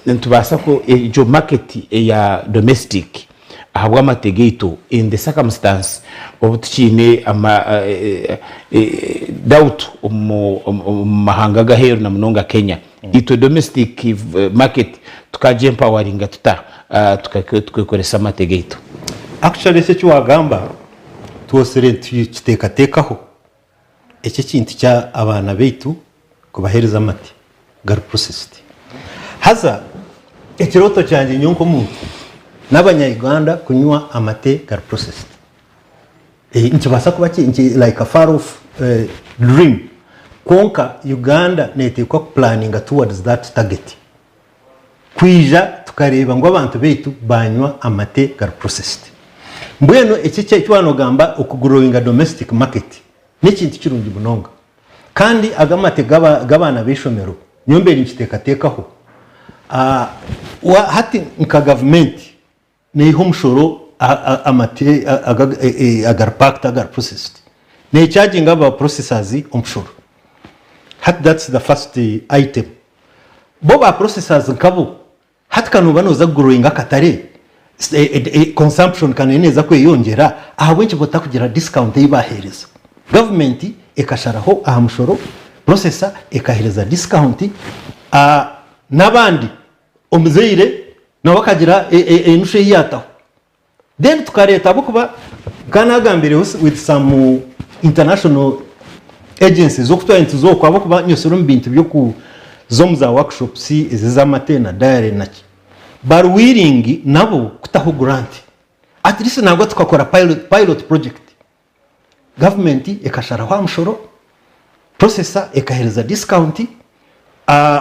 Nitubaasa ku egyo market eya domestic ahabw'amate gaitu in the circumstance obu tukiine ama doubt omu mahanga ag'aheeru na munonga Kenya. Itwe domestic market tukagi empoweringa tuta tukekoresa amate gaitu? Actually eki eki wagamba twosire nitukiteekateekaho Eki ekintu kya abaana baitu kubahereza amate gari processed. Haza ekirooto kyangye nyowe nk'omuntu n'abanya Uganda kunywa amate gari processed. Nikibaasa kuba like a far off dream kwonka Uganda neteekwa ku planninga towards that target. Kwija tukareeba ngu abantu baitu baanywa amate gari processed. Mbwenu eki eki waaba noogamba okugrowinga domestic market n'ekintu kirungi munonga. Kandi ago amate g'abaana b'eishomero nyowe mbaire ninkiteekateekaho. Hati nka gavumenti neiha omushoro aha amate agari packed agari processed. Necharginga aba processors omushoro. Hati that's the first item. Bo ba processors nkabo hati ka noba noza kugrowinga akatare consumption ka neyo neza kweyongyera ahabw'enki botakugira discount ei bahereza? Government ekasharaho aha mushoro processor ekahereza discount n'abandi Omuzaire nawe akagira enushu ei yaataho. Then tukareeta ahabw'okuba nkaba naagambireho with some international agencies oku twaba nituza okwo ahabw'okuba nyosire omu bintu by'okuza omu za workshops ezi ez'amate na dairy na ki. Bari willing nabo kutaho grant. At least nangwa tukakora pilot, pilot project. Gavumenti ekasharaho aha mushoro, processor ekahereza discount,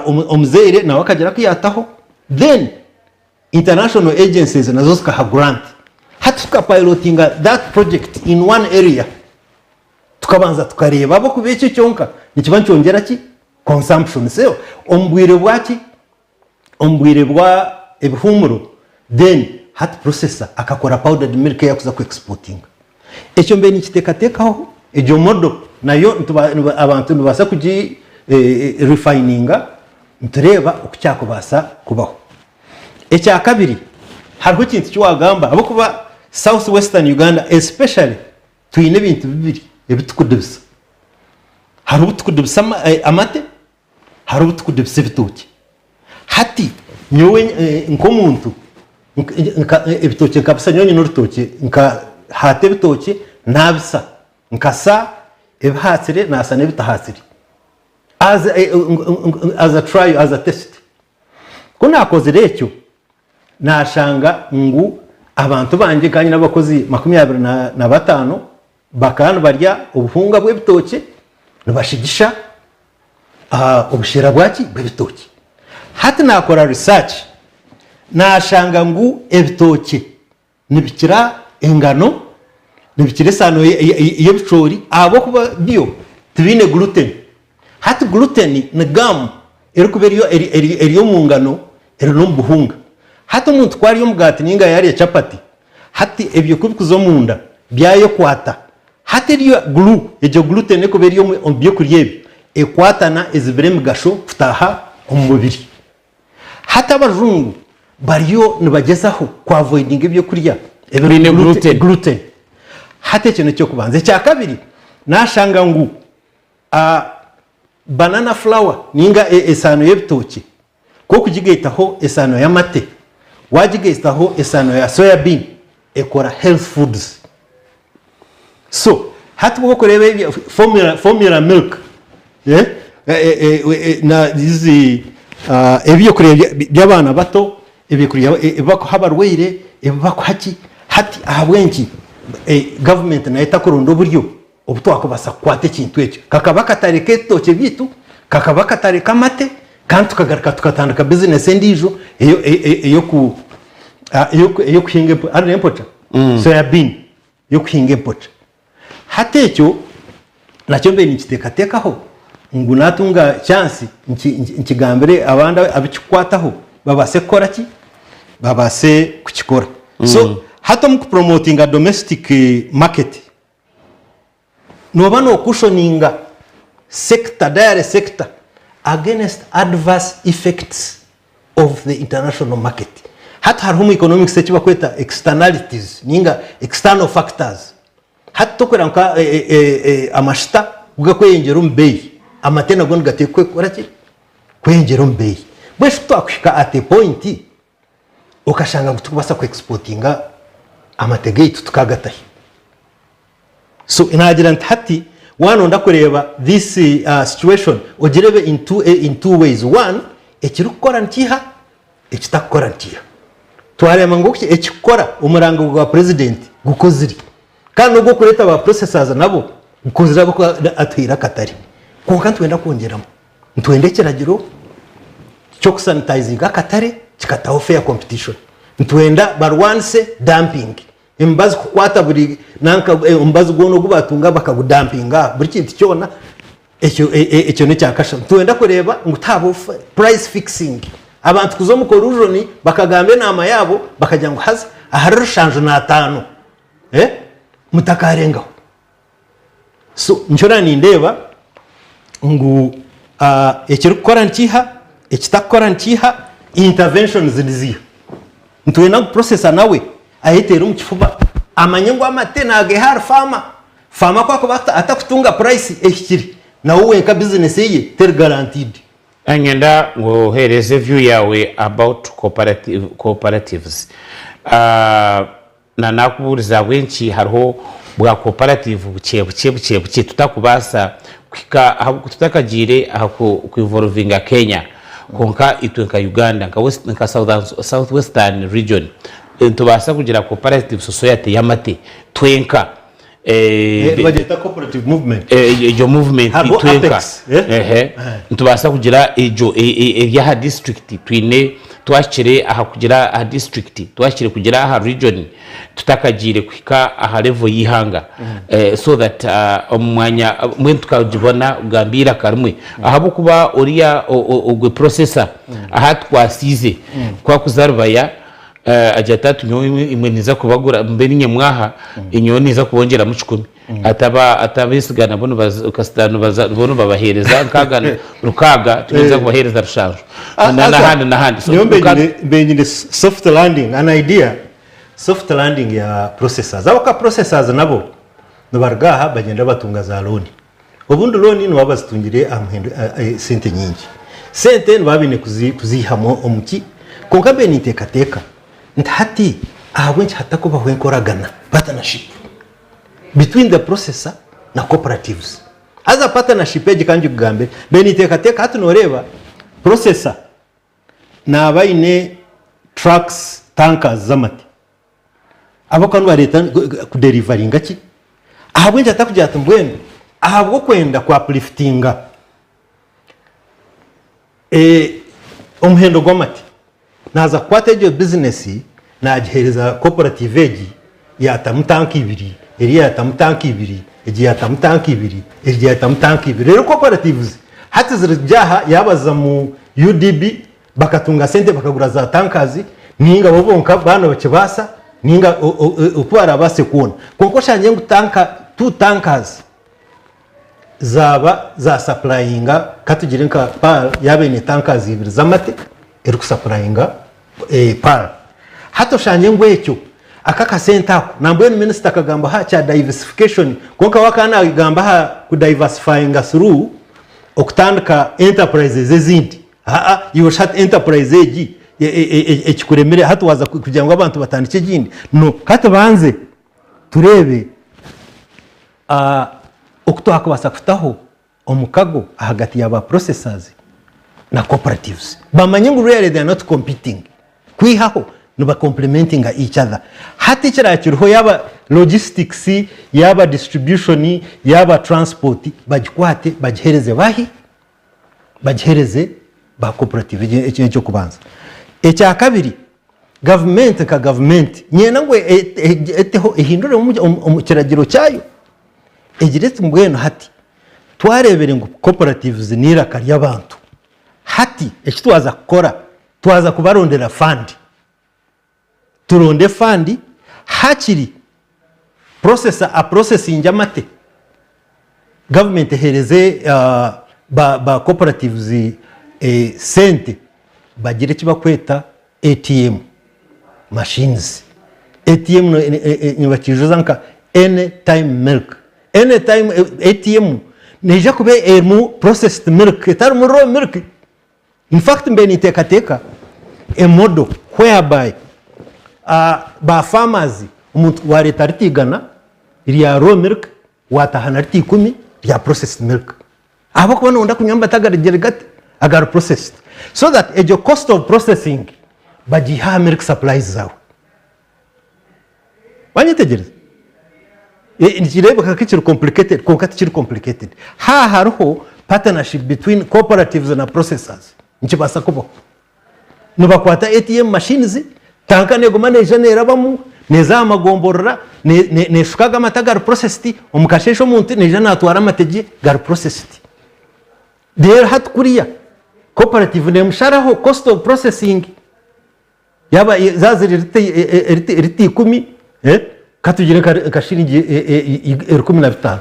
omuzaire nawe akagira aku yataho, then international agencies nazo zikaha grant. Hati tuka pilotinga that project in one area, tukabanza tukareeba ahabw'okuba ekyo kyonka nikiba nikyongyera ki? Consumption. So omu bwire bwaki? Omu bwire bwa ebihuumuro then hati processor akakora powdered milk ei arikuza ku exportinga. Ekyo mbaire ninkiteekateekaho, egyo model nayo abantu nibabaasa kugi refininga nitureeba oku kyakubaasa kubaho. Ekya kabiri, hariho ekintu eki waagamba ahabw'okuba South Western Uganda especially twine ebintu bibiri ebi turikudibisa. Hariho obu turikudibisa amate Hariho obu turikudibisa ebitookye. Hati nyowe nk'omuntu ebitookye nkabisa nyowe nyine orutookye nkahaata ebitookye nabisa nkasa ebihaatsire nasa n'ebitahaatsire as as a trial as a test. Ku naakozire ekyo naashanga ngu abantu bangye nkaba nyine abakozi makumyabiri na bataano bakaba nibarya obuhunga bw'ebitookye nibashigisha obushera bwaki? Bw'ebitookye. Hati naakora research naashanga ngu ebitookye nibikira engano, nibikira esaano y'ebicoori ahabw'okuba byo tibiine gluten. Hati gluten ni gum erikuba eri omu ngano eri n'omu buhunga. Hati omuntu ku arya omugaati nainga yaarya chapati, hati ebyo ku bikuza omunda byayekwata Hati eryo glue, egyo gluten erikuba eri omu by'okurya ebyo, ekwatana ezibira emigasho kutaaha omu mubiri. Hati abajungu bariyo nibagyezaho ku avoidinga eby'okurya Biine ebirimu gluten. gluten. Hati ekyo n'eky'okubanza. Ekyakabiri, nashanga ngu banana flour ninga esaano y'ebitookye, ku okugigaitaho esaano y'amate, wagigaitaho esaano ya soya bean, ekora health foods. So hati ku orikureeba ebyo formula, formula milk, eh? Na izi ebyokurya by'abaana bato, ebyokurya ebi bakuha abarwaire, ebi bakuha ki, hati ahabw'enki gavumenti nayo etakuronda oburyo obu twakubaasa kukwata ekintu ekyo? Kakaba akatare k'ebitookye byaitu, kakaba akatare k'amate, kandi tukagaruka tukatandika bizinesi endiijo ey'okuhinga empoca, soya bean y'okuhinga empoca. Hati ekyo nakyo mbaire ninkiteekateekaho ngu naatunga chance nkigambire abandi abu kirikukwataho babaase kukora ki? Babaase kukikora. So hati omu kupromotinga domestic market, nooba nookushoninga sector, dairy sector against adverse effects of the international market. Hati hariho omu economics eki barikweta externalities ninga external factors. Hati tokureba nka amashita ku garikweyongyera omu beeyi, amate nago nigateekwa kukora ki? Kweyongyera omu beeyi. Mbwenu shi ku twakuhika at a point okashanga ngu tikubaasa ku exportinga amate gaitu tukagatahi? So naagira nti hati waaba noyenda kureeba this situation ogireebe in two ways, one ekirikukora nikiiha, ekitakukora nikiiha. Twareeba ngu ekikukora omurango gwa president gukozire kandi n'ogw'okureeta ba processors nabo gukozire ahabw'okuba atuhaire akatare kwonka nitwenda kwongyeramu. Nitwenda ekiragiro ky'okusanitizinga akatare kikataho fair competition. Nitwenda barwanise dumping. Emibazi kukwata buri nanka omubazi gwona ogu batunga bakagudampinga aha buri kintu kyona ekyo ekyo n'ekya kashatu. Nitwenda kureeba ngu tihabaho price fixing. Abantu kuza omu collusion bakagamba enaama yaabo bakagira ngu haza ahari rushanju n'ataano mutakarengaho. So nikyo naaba nindeeba ngu ekirikukora nikiiha, ekitarikukora nikiiha, interventions niziiha. Nitwenda ngu processor nawe ayeteere omu kifuba amanye ngu amate nagaiha ahari farmer, farmer ku akuba atakutunga price ehikire nawe wenka business eye teri guaranteed. Niinyenda ngu oheereze view yaawe about cooperatives. Na naakubuuriza ahabw'enki hariho bwa cooperative bukye bukye bukye bukye tutakubaasa kuhika aha tutakagiire aha ku evolvinga Kenya kwonka itwe nka Uganda nka west nka south western region nitubaasa kugira cooperative society y'amate twenka. Nibagyeta cooperative movement. Egyo movement Hariho twenka Apex, eh? Ehe. Nitubaasa kugira egyo eri aha district twine twahikire aha kugira aha district twahikire kugira aha region tutakagiire kuhika aha level y'eihanga so that omu mwanya mbwenu tukagibona kugamba eiraka rimwe ahabw'okuba oriya ogwe processor ahu atukwasiize ku arikuza Rubaya Agira ati, Ati nyowe imwe ninza kubagura, mbe niinye mwaha, nyowe ninza kubongyeramu kikumi. Ati aba ati abeesiga nabo nibaza kasita nibaza bo nibabaheereza nkaaga rukaaga, ati nyowe ninza kubaheereza rushanju. Ah, Na Asa, n'ahandi n'ahandi. So nyowe mbe ruka nyine mbe nyine soft landing, an idea, soft landing ya processors. Ahabw'okuba processors nabo nibaruga aha bagyenda batunga za loan. Obundi loan nibaba bazitungire aha muhendo sente nyingi. Sente nibaba baine kuziihamu omu ki? Kwonka mbaire ninteekateeka nti hati ahabw'enki hatakubaho enkoragana, partnership, between the processor na cooperatives. Haza partnership egi ka ngikugambire, mbaire ninteekateeka hati nooreeba processor naaba aine trucks, tankers z'amate. Ahabw'okuba nibareeta kuderivaringa ki? Ahabw'enki atakugira ati mbwenu ahabw'okwenda ku upliftinga omuhendo gw'amate, naaza kukwata egyo bizinesi naagiheereza cooperative egi yaatamu tanka ibiri, eriya yaatamu tanka ibiri, egi yaatamu tanka ibiri, egi yaatamu tanka ibiri. Reero cooperatives hati ziri aha yaaba ziza mu UDB Bakatunga sente bakagura za tankers ninga bo bonka baaba nibakibaasa ninga oku baraabaase kwona. Kwonka oshangye ngu tanka, two tankers zaaba za supplyinga katugire nka Pearl yaaba eine tankers ibiri z'amate erikusapurayinga Pearl. Hati oshangye ngu ekyo aka akasente ako nambwenu minisita akagamba aha kya diversification kwonka we akaba nagamba aha ku diversifyinga through okutandika enterprises ezindi. Aa iwe shi hati enterprise egi ekikuremire hati waaza kugira ngu abantu batandikye egindi? No, ka tubanze tureebe oku twakubaasa kutaho. omukago ahagati ya ba processors na cooperatives bamanye ngu really they are not competing kwihaho niba complementinga each other. Hati ekirakiriho yaaba logistics, yaaba distribution, yaaba transport bagikwate bagihereze bahi? Bagihereze ba cooperative ekyo n'ekyokubanza. Ekyakabiri gavumenti nka gavumenti niinyenda ngu eteho ehindure omu kiragiro kyayo egire eti mbwenu hati twareebire ngu cooperatives n'eiraka ry'abantu hati eki twaza kukora twaza kubarondera fund turonde fund hakiri processor aprocesinge amate government ehereze ba cooperatives sente bagire eki bakweta ATM machines. ATM nibakijuza nka any time milk. Any time ATM neija kuba erimu processed milk etarimu raw milk. In fact mbaire ninteekateeka a model whereby ba farmers omuntu wareeta rita igana rya raw milk Waataaha na rita ikumi rya processed milk ahabw'okuba nooyenda kunywa amate agarugire gati agari processed so that egyo cost of processing bagiihe aha milk supplies zaawe. Wanyetegyereza? Nikireebeka nk'ekiri complicated kwonka tikiri complicated. Haaba hariho partnership between cooperatives na processors nikibaasa kubaho. Nibakwata ATM machines, tanka neguma neija nerabamu, neeza aha magomborora, neshuka ago amate agari processed, omu kasheeshe omuntu naija natwara amate gye gari processed. Reero hati kuriya cooperative nemusharaho cost of processing, yaaba zaaba ziri rita ikumi, katugire nka shiringi 15,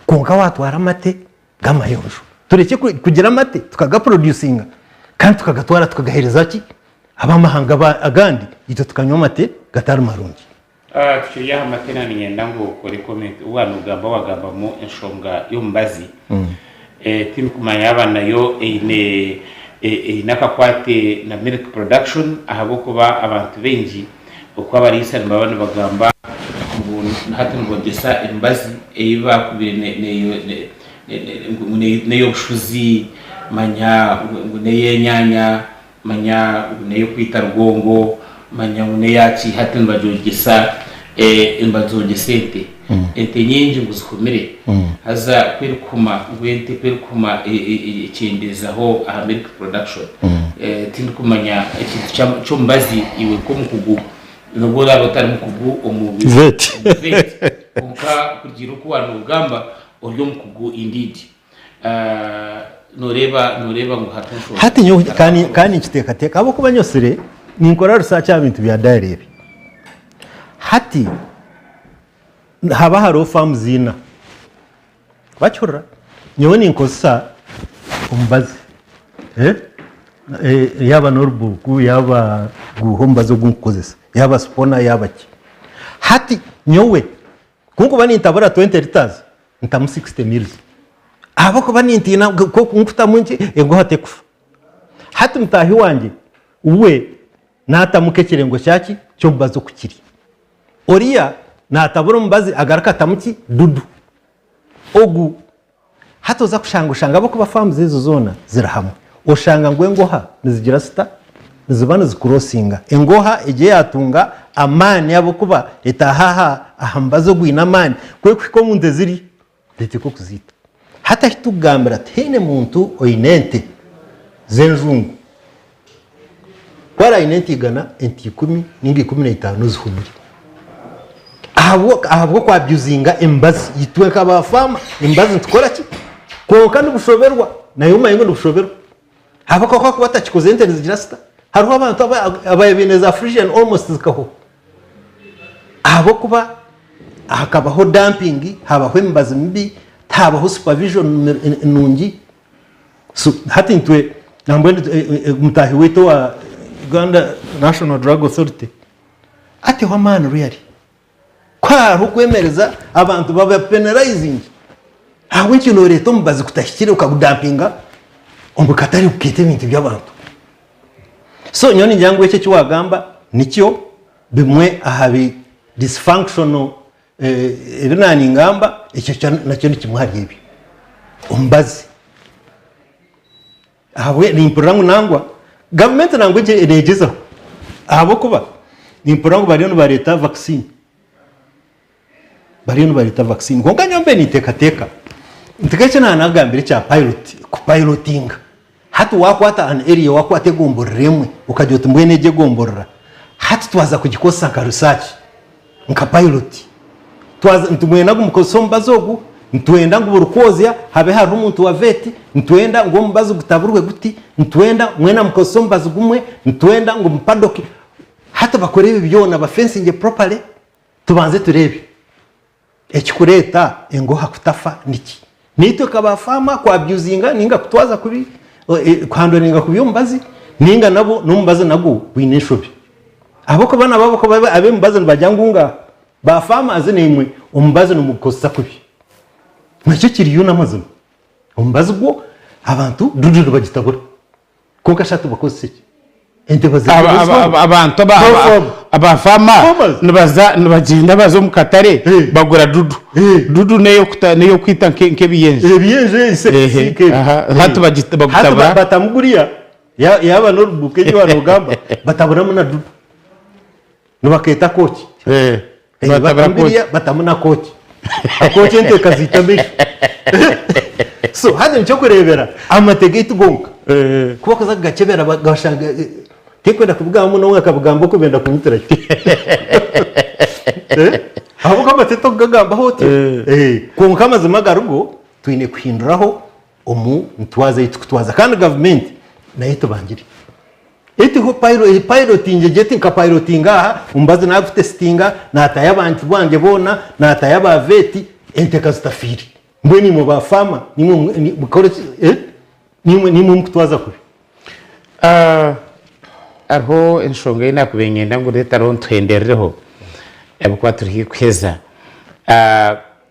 kwonka watwara amate g'amayonjo. Turekye kugira amate tukagaproducinga kandi tukagatwara tukagaheereza ki? Ab'amahanga agandi itwe tukanywa amate gatari marungi. Tukiri aha mate na niinyenda ngu okore comment waaba nogamba wagambamu enshonga y'omubazi tindikumanya yaaba nayo eine eine akakwate na milk production ahabw'okuba abantu baingi Oku abariisa nibaba nibagamba ngu hati nibogyesa emibazi ei baakubire ngu n'ey'obushuzi, manya ngu n'ey'enyaanya, manya ngu n'ey'okwita rugongo, manya ngu n'eya ki, hati nibagyogyesa nibazogyesa ente. Ente nyingi ngu zihumire, haza ku erikuhuma ngu ente ku erikuhuma ekyendeezaho aha milk production. Tindikumanya ekintu ky'omubazi iwe nk'omukugu n'obu oraabe otari mukugu omu Vet. vet kwonka kurugiirira oku waaba noogamba ori omukugu indeed. Nooreeba nooreeba ngu hariho enshonga. Hati nyowe ka ka ninkiteekateeka ahabw'okuba nyosire ninkora research aha bintu bya dairy ebi. Hati haba hariho farms ina, wakihurira? Nyowe ninkozesa omubazi yaaba n'orubuuku yaaba guuha omubazi ogu nkukozesa yaaba sipona yaaba ki. Hati nyowe ku nkuba nintabura 20 litres ntamu 60 mils ahabw'okuba nintiina ku nkutamu nki engoha tekufa. Hati mutaahi wangye we naatamu nk'ekirengo kyaki ky'omubazi oku kiri. Oriya naatabura omubazi agaruka atamu ki? Dudu. Ogu hati oza kushanga oshanga ahabw'okuba faamuzi ezo zoona ziri hamwe, oshanga ngu engoha nizigira zita? Niziba nizikurosinga. Engoha egyo yaatunga amaani ahabw'okuba etaaha aha aha mubazi ogwine amaani, ku erikuhika omu nte ziri, neteekwa okuziita. Hati ahi turikugambira tihaine muntu oine ente z'enjungu. Ku araine ente igana, ente ikumi ninga 15 zihumire. Ahabw'okwabyuzinga emibazi. Itwe nka ba faama emibazi nitukora ki? Kwonka nibushoberwa, naiwe omanye ngu nibushoberwa. Ahabw'okuba ku akuba atakikozire ente nizigira zita? Hariho abantu ababaire baine za Friesian almost zikahwaho. Ahabw'okuba hakabaho dumping, habaho emibazi mibi, tihabaho supervision nungi. So hati nitwe nambwenu mutaahi waitu owa Uganda National Drug Authority ateho amaani really. Ku hariho okwemereza abantu baba penalizing ahabw'enki noreeta omubazi gutahikire okagudampinga omu katare gukeeta ebintu by'abantu. So nyowe ningira ngu ekyo eki wagamba nikyo bimwe aha bi dysfunctional ebi naaningamba ekyo nakyo ni kimwe ahari ebyo. Omubazi. Ahabwe nimpurira ngu nangwa gavumenti nangwa egye negyezaho ahabw'okuba nimpurira ngu bariyo nibareeta vaccine. Bariyo nibareeta vaccine kwonka nyowe mbe ninteekateeka nti nk'eki naanagambire ekya pilot kupilotinga hati waakwata an area waakwata egomborora emwe okagira oti mbwenu egi egomborora hati twaza kugikozesa nka research nka pilot twaza nitwenda ngu mukozese omubazi ogu nitwenda ngu buri kwozya habe hariho omuntu wa vet nitwenda ngu omubazi gutaburwe guti nitwenda mwena mukozese omubazi gumwe nitwenda ngu mupadoke hati bakore ebi byona bafensingye properly Tubanze tureebe ekikureeta engoha kutafa niki. Naitwe nka ba farmer ku abusinga ninga kutwaza kubi, kuhandoringa kubi omubazi ninga nabo n'omubazi nagwo gwine enshobi. Ahabw'okuba nabo ahabw'okuba ab'emibazi nibagira ngu nga ba farmers naimwe omubazi nimugukozesa kubi. Nakyo kiriyo n'amazima. Omubazi gwo abantu dudu nibagitabura. Kwonka shi hati bakozesa ki? Ente baziha Abantu aba farmer nibaza nibagyenda baza omu katare bagura dudu. Dudu n'eyokwita nk'ebiyenje. Ebiyenje insects nk'ebyo. Hati bagutabura. Hati batamu guriya yaaba n'oruguuka egi waaba noogamba bataburamu na dudu. Nibakeeta kooki. Batamu biriya batamu na kooki. Akooki ente ekaziita amaisho. So hati nikyo kureebera amate gaitu gonka. Ku bakuza kugakyebera bashanga tinkwenda kubigamba munonga nkabigamba oku benda kunyitirayo. Ahabw'okuba amate tokugagambaho otyo. Kwonka amazima agarigo twine kuhinduraho omu ntwaza ei turikutwaza kandi gavumenti nayo etubangire. Etiho payirotingi egyo eti nka payirotinga aha omubazi naagutesitinga naatayo abantu bangye boona naatayo aba veeti ente ka zitafiire. Mbwenu imwe ba faama nimwe mukore ki nimwe nimwe mukutwaza kubi. Hariho enshonga ei naakubaire niinyenda ngu reeta ntuhenderereho ahabw'okuba turi haihi kuheza.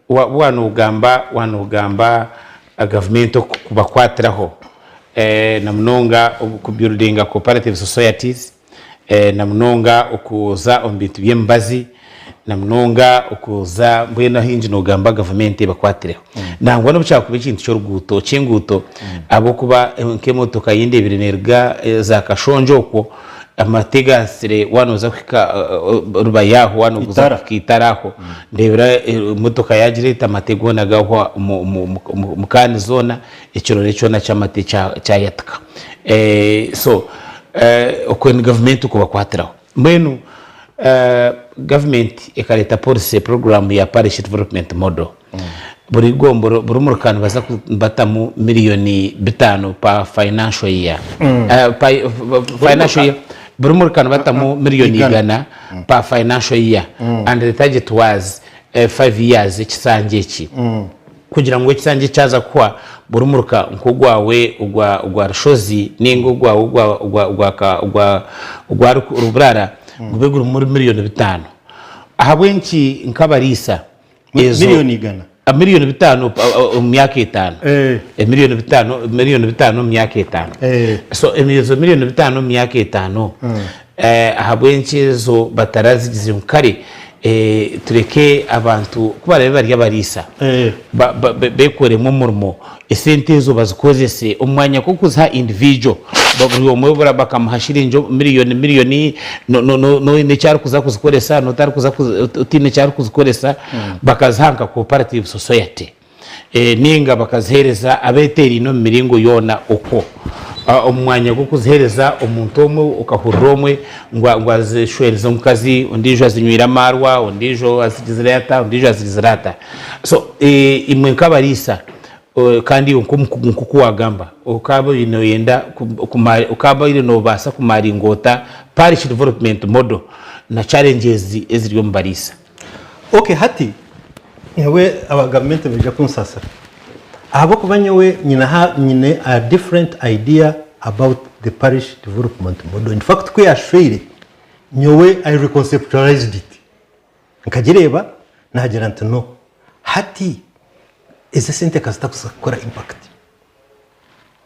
Waaba noogamba waaba noogamba gavumenti okubakwatiraho na munonga oku buildinga cooperative societies, na munonga okuza omu bintu by'emibazi, na munonga okuza mbwenu ahaingi noogamba gavumenti ebakwatireho. Nangwa n'obu kyakuba ekintu ky'oruguuto ky'enguuto ahabw'okuba nk'emotoka ei ndeebire neeruga za Kashongye okwo, Amate gaasire waaba nooza kuhika Rubaya aho waaba nooza kuhika Itara aho ndeebera emotoka yaagireeta amate goona gahwa omu kaani zoona ekirore kyona ky'amate kyayatika. So okwo ni gavumenti kubakwatiraho. Mbwenu gavumenti ekareeta policy puroguraamu ya Parish Development Model. Buri gomboro buri muruka nibaza batamu miriyoni bitaano per financial year. Financial year buri muruka nibatamu miriyoni igana per financial year and the target was 5 years ekisanja eki kugira ngu ekisanja eki kyaza kuhwa buri muruka nk'ogwawe ogwa ogwa Rushozi ninga ogwawe ogwa ogwa ogwa ogwa ogwa Ruburara gube gurimu miriyoni bitaano. Ahabw'enki nk'abariisa Ezo Milioni igana. Milioni bitaano omu myaka etaano. Emilioni bitaano, milioni bitaano omu myaka etaano. So ezo milioni bitaano omu myaka etaano, ahabw'enki ezo batarazigizire ngu kare tureke abantu ku baraabe bari abariisa beekoremu omurimo, esente ezo bazikozese omu mwanya gw'okuziha individual buri omwe bakamuha shiringi milioni milioni n'oine eki arikuza kuzikoresa n'otarikuza otaine eki arikuzikoresa bakaziha nka cooperative society ninga bakaziheereza abeeteeraine omu miringo yoona okwo omu mwanya gw'okuziheereza omuntu omwe okahurira omwe ngu azishwerize omukazi ondiijo azinywire amaarwa ondiijo azigizire ata ondiijo azigizire ata so imwe nk'abariisa Kandi iwe nk'omukugu nk'oku waagamba, okaabaire nooyenda okaabaire noobaasa kumaringa ota Parish Development Model na challenges eziri omu bariisa? Ok hati nyowe aba gavumenti nibaija kunsasira ahabw'okuba nyowe nyine aha nyine a different idea about the parish development model in fact ku yashweire nyowe I reconceptualized it Nkagireeba naagira nti no, hati ezi esente ka zitakuza kukora impact.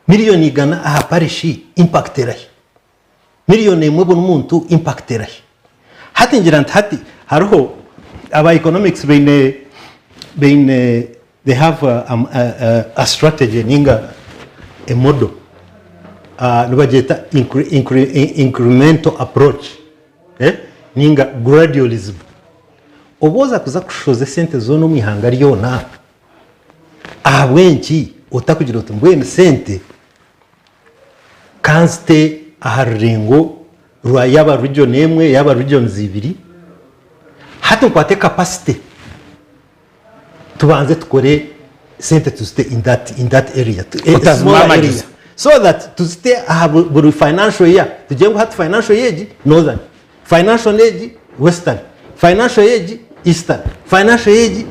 Miriyoni igana aha parishi impact erahi? Miriyoni emwe buri muntu impact erahi? Hati ngira nti hati hariho aba economics baine baine. They have a strategy ninga a model nibagyeta incremental approach ninga gradualism. Obu oza kuza kushoza esente zoona omu ihanga ryona, ahabw'enki otakugira oti mbwenu sente kanzite aha rurengo rwa yaaba region emwe yaaba regions ibiri, hati nkwate capacity tubanze tukore sente tuzite in that, in that area a smaller Otazimamagiza. area so that tuzite aha bu- buri financial year tugire ngu hati financial year egi northern financial egi western financial year egi eastern financial year egi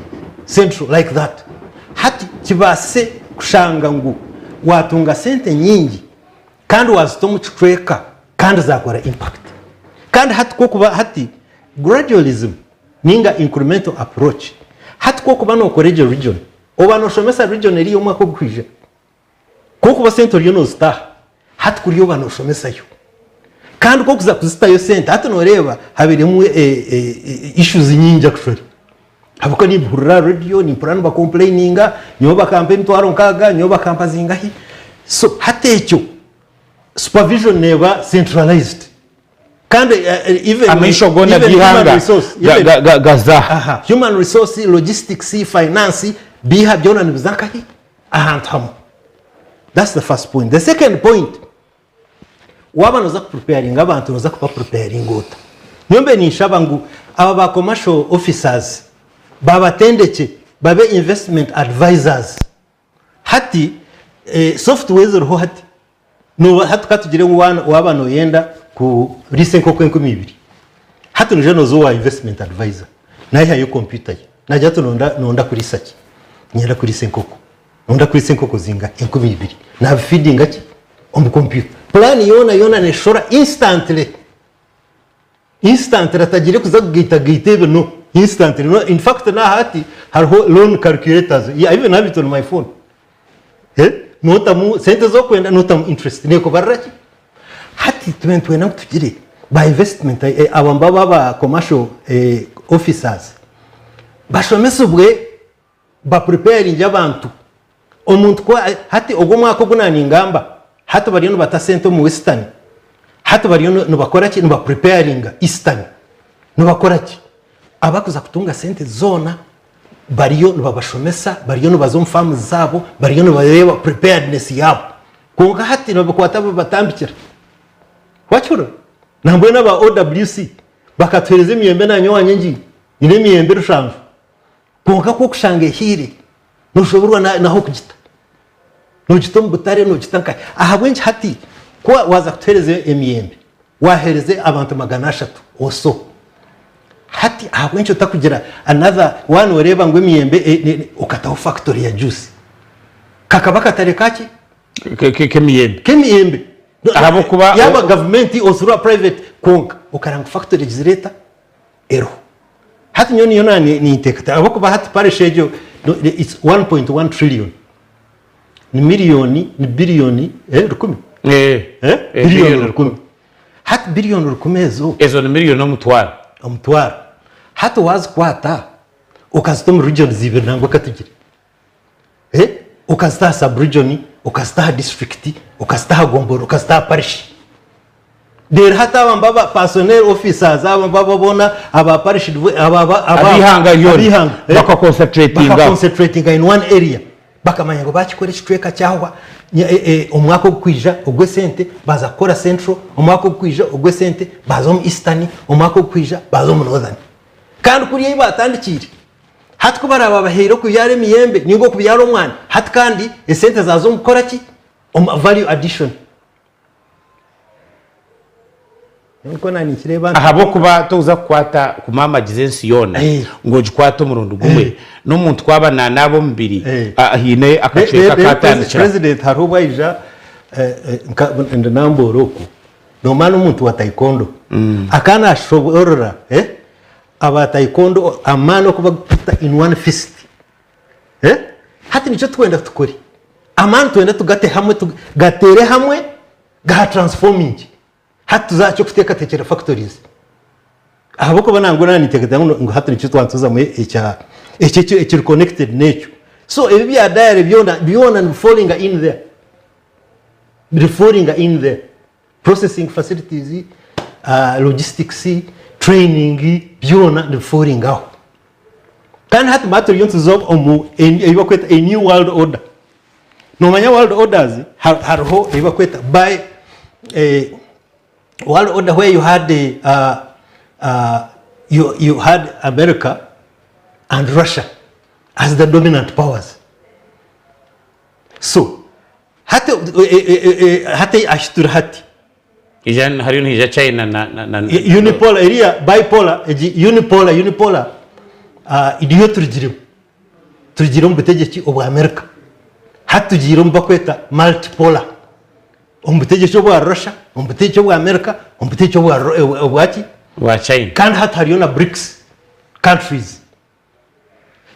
central like that hati kibaase kushanga ngu watunga sente nyingi kandi wazita omu kicweka kandi zakora impact kandi hati kwokuba hati gradualism ninga incremental approach. Hati ku okuba nokora egyo region, oba noshomesa region eriya omwaka ogukwija. Ku okuba sente oriyo nozitaha, hati kuriya oba noshomesayo. Kandi ku okuza kuzitayo sente, hati noreeba habairemu issues nyingi actually. Ahabw'okuba nimpurira aha radio, nimpurira niba complaininga, nyowe bakampa emitwaro nkaaga, nyowe bakampa zingahi. So hati ekyo supervision neeba centralized. Kandi even Amaisho goona even human g'eihanga resource, ga- even- ga- ga- gaza aha. Aha, human resource, logistics, finance, biiha byona nibiza nkahi? Ahantu hamwe. That's the first point. The second point, waaba nooza kupreparinga abantu nooza kubapreparinga ota? Nyowe mbe ninshaba ngu aba ba commercial officers babatendekye babe investment advisors. Hati software eziriho hati, nooba hati ka tugire ngu waaba nooyenda kuriisa enkoko 2000, hati noija nooza owa investment advisor naihayo kompyuta ye naagira ati nooyenda kuriisa ki? Niinyenda kuriisa enkoko. Nooyenda kuriisa enkoko zingahi? 2000. Naabifiidinga ki? Omu kompyuta. Puraani yoona yoona neeshora instantly. Instantly atagire kuza kugaitagaita ebino instantly no in fact nahati hariho loan calculators yeah, I even have it on my phone eh notamu sente zokwenda notamu interest nekubarira ki hati tube nitwenda ngu tugire ba investment eh, aba mbaba aba commercial eh, officers bashomesibwe ba preparinge abantu omuntu ku hati ogu omwaka ogu naningamba hati bariyo nibata sente omu western hati bariyo nibakora ki niba preparinga eastern nibakora ki abakuza kutunga sente zoona bariyo nibabashomesa bariyo nibaza omu faamu zaabo bariyo nibareeba preparedness yaabo kwonka hati nibabikwata babatambikira wakihurira nambwenu aba OWC bakatuhereza emiyembe nanye owanye ngiyi nyine emiyembe rushanju Kwonka ku orikushanga ehiire, nooshoberwa n'ah'okugita. Noogita omu butare, noogita nkahi. Ahabw'enki hati ku waaza kutuheereza emiyembe, waaheereza abantu 300 or so, hati ahabw'enki otakugira another, waaba nooreeba ngu emiyembe okataho factory ya juice? Kakaba akatare kaki? K'emiyembe. K'emiyembe. Ahabw'okuba. Yaaba gavumenti or through a private kwonka okareba ngu factory egizire eta? Eriho. Hati nyowe niyo naaba ninteekateeka ahabw'okuba hati parish egyo it's 1.1 trillion ni miriyoni ni biriyoni rukumi? Biriyoni rukumi. Hati biriyoni rukumi ezo. Ezo ni miriyoni omutwaro. Omutwaro. Hati waazikwata okazita omu regions ibiri nangwa katugire okazita aha sub region, okazita aha district, okazita aha gomborora, okazita aha parish. Reero hati aba mbaba personnel officers aba mbaba boona aba parish aba aba Ab'eihanga ryona ab'eihanga baka concentratinga baka concentratinga in one area bakamanya ngu bakikora ekicweka kyahwa omwaka ogukwija ogw'esente baza kukora central, omwaka ogukwija ogw'esente baza omu eastern, omwaka ogukwija baza omu northern. Kandi kuriya ei batandikiire Hati ku baraaba babahaire okubyara emiyembe ninga okubyara omwani, hati kandi esente zaaza omu kukora ki? Omu value addition. Nikwo naanye ninkireeba nti. Ahabw'okuba tokuza kukwata kumaamagiza ensi yoona ngu ogikwate omurundi gumwe. N'omuntu ku aba naanaaba omubiri, haine akacweka aku atandikiraho. President hariho obu aija ndi Namboole okwo, noomanya n'omuntu wa taekwondo, akaba naashoboorora Aba taekwondo amaani oku bakuta in one fist eh hati nikyo tukwenda tukore amaani twenda tugate hamwe gateere hamwe ga transforming hati tuze aha ky'okuteekateekyera factories ahabw'okuba nangwa naaba ninteekateeka ngu hati nikyo twantuzamu ekya ekyo ekiri connected n'ekyo. So ebi bya dairy byona byona nibi fallinga in there. Biri fallinga in there. Processing facilities, logistics, training byona nibi fallinga aho. Kandi hati mba turiyo nituza omu ebi barikweta a new world order. Noomanya world orders hariho ebi barikweta by world order where you had you had America and Russia as the dominant powers. So hati hati ahi turi hati. Ija hariyo nihaija China na na Unipolar eriya bipolar egi unipolar unipolar niyo turugiremu. Turugire omu butegyeki obwa America hati tugiire omu bakweta multipolar omu butegyeki obwa Russia, omu butegyeki obwa America, omu butegyeki obwa obwaki? Obwa China. Kandi hati hariyo na BRICS countries.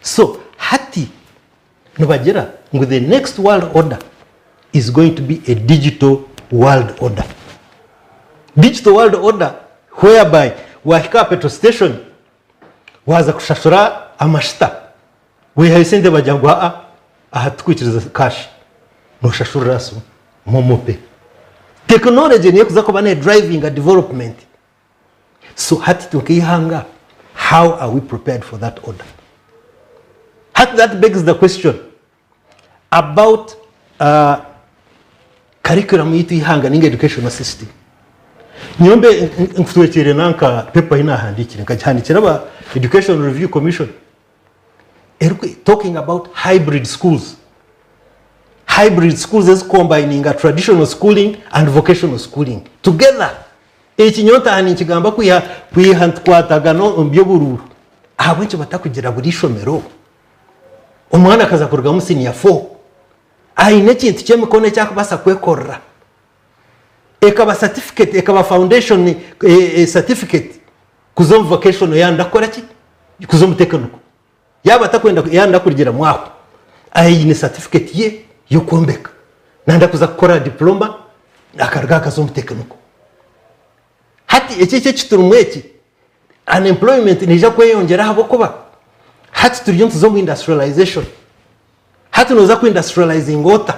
So hati nibagira ngu the next world order is going to be a digital world order. Digital world order whereby wahika aha petrol station waaza kushashura amashita waihayo sente bagira ngu aa aha titukwikiriza cash noshashurira aha simu momo pay. Technology niyo ekuza kuba ne drivinga development. So hati itwe nk'eihanga how are we prepared for that order? Hati that begs the question about uh, curriculum yitu ihanga ninga educational system. Nyowe mbe nkutwekiire nanka paper ei nahandiikire nkagihandikira aba Education Review Commission eriku talking about hybrid schools. Hybrid schools ezikombininga traditional schooling and vocational schooling together. Eki nyowe ntaaha ninkigamba kwiha kwiha nitukwatagana omu by'oburuuru. Ahabw'enki batakugira buri ishomero omwana akaza kurugamu siniya fo aine ekintu ky'emikono eki arikubaasa kwekorera? Ekaba satifiketi, ekaba foundation satifiketi kuza omu vocational yaaba kukora ki? Kuza omu technical. Yaaba atakwenda yaaba kurugiramu aho, aine satifiketi ye y'okwombeka. Nayenda kuza kukora diploma akaruga akaza omu technical. Hati eki eki ekiturimu eki, unemployment neija kweyongyera ahabw'okuba hati turiyo nituza omu industrialization. Hati nooza ku industrializinga ota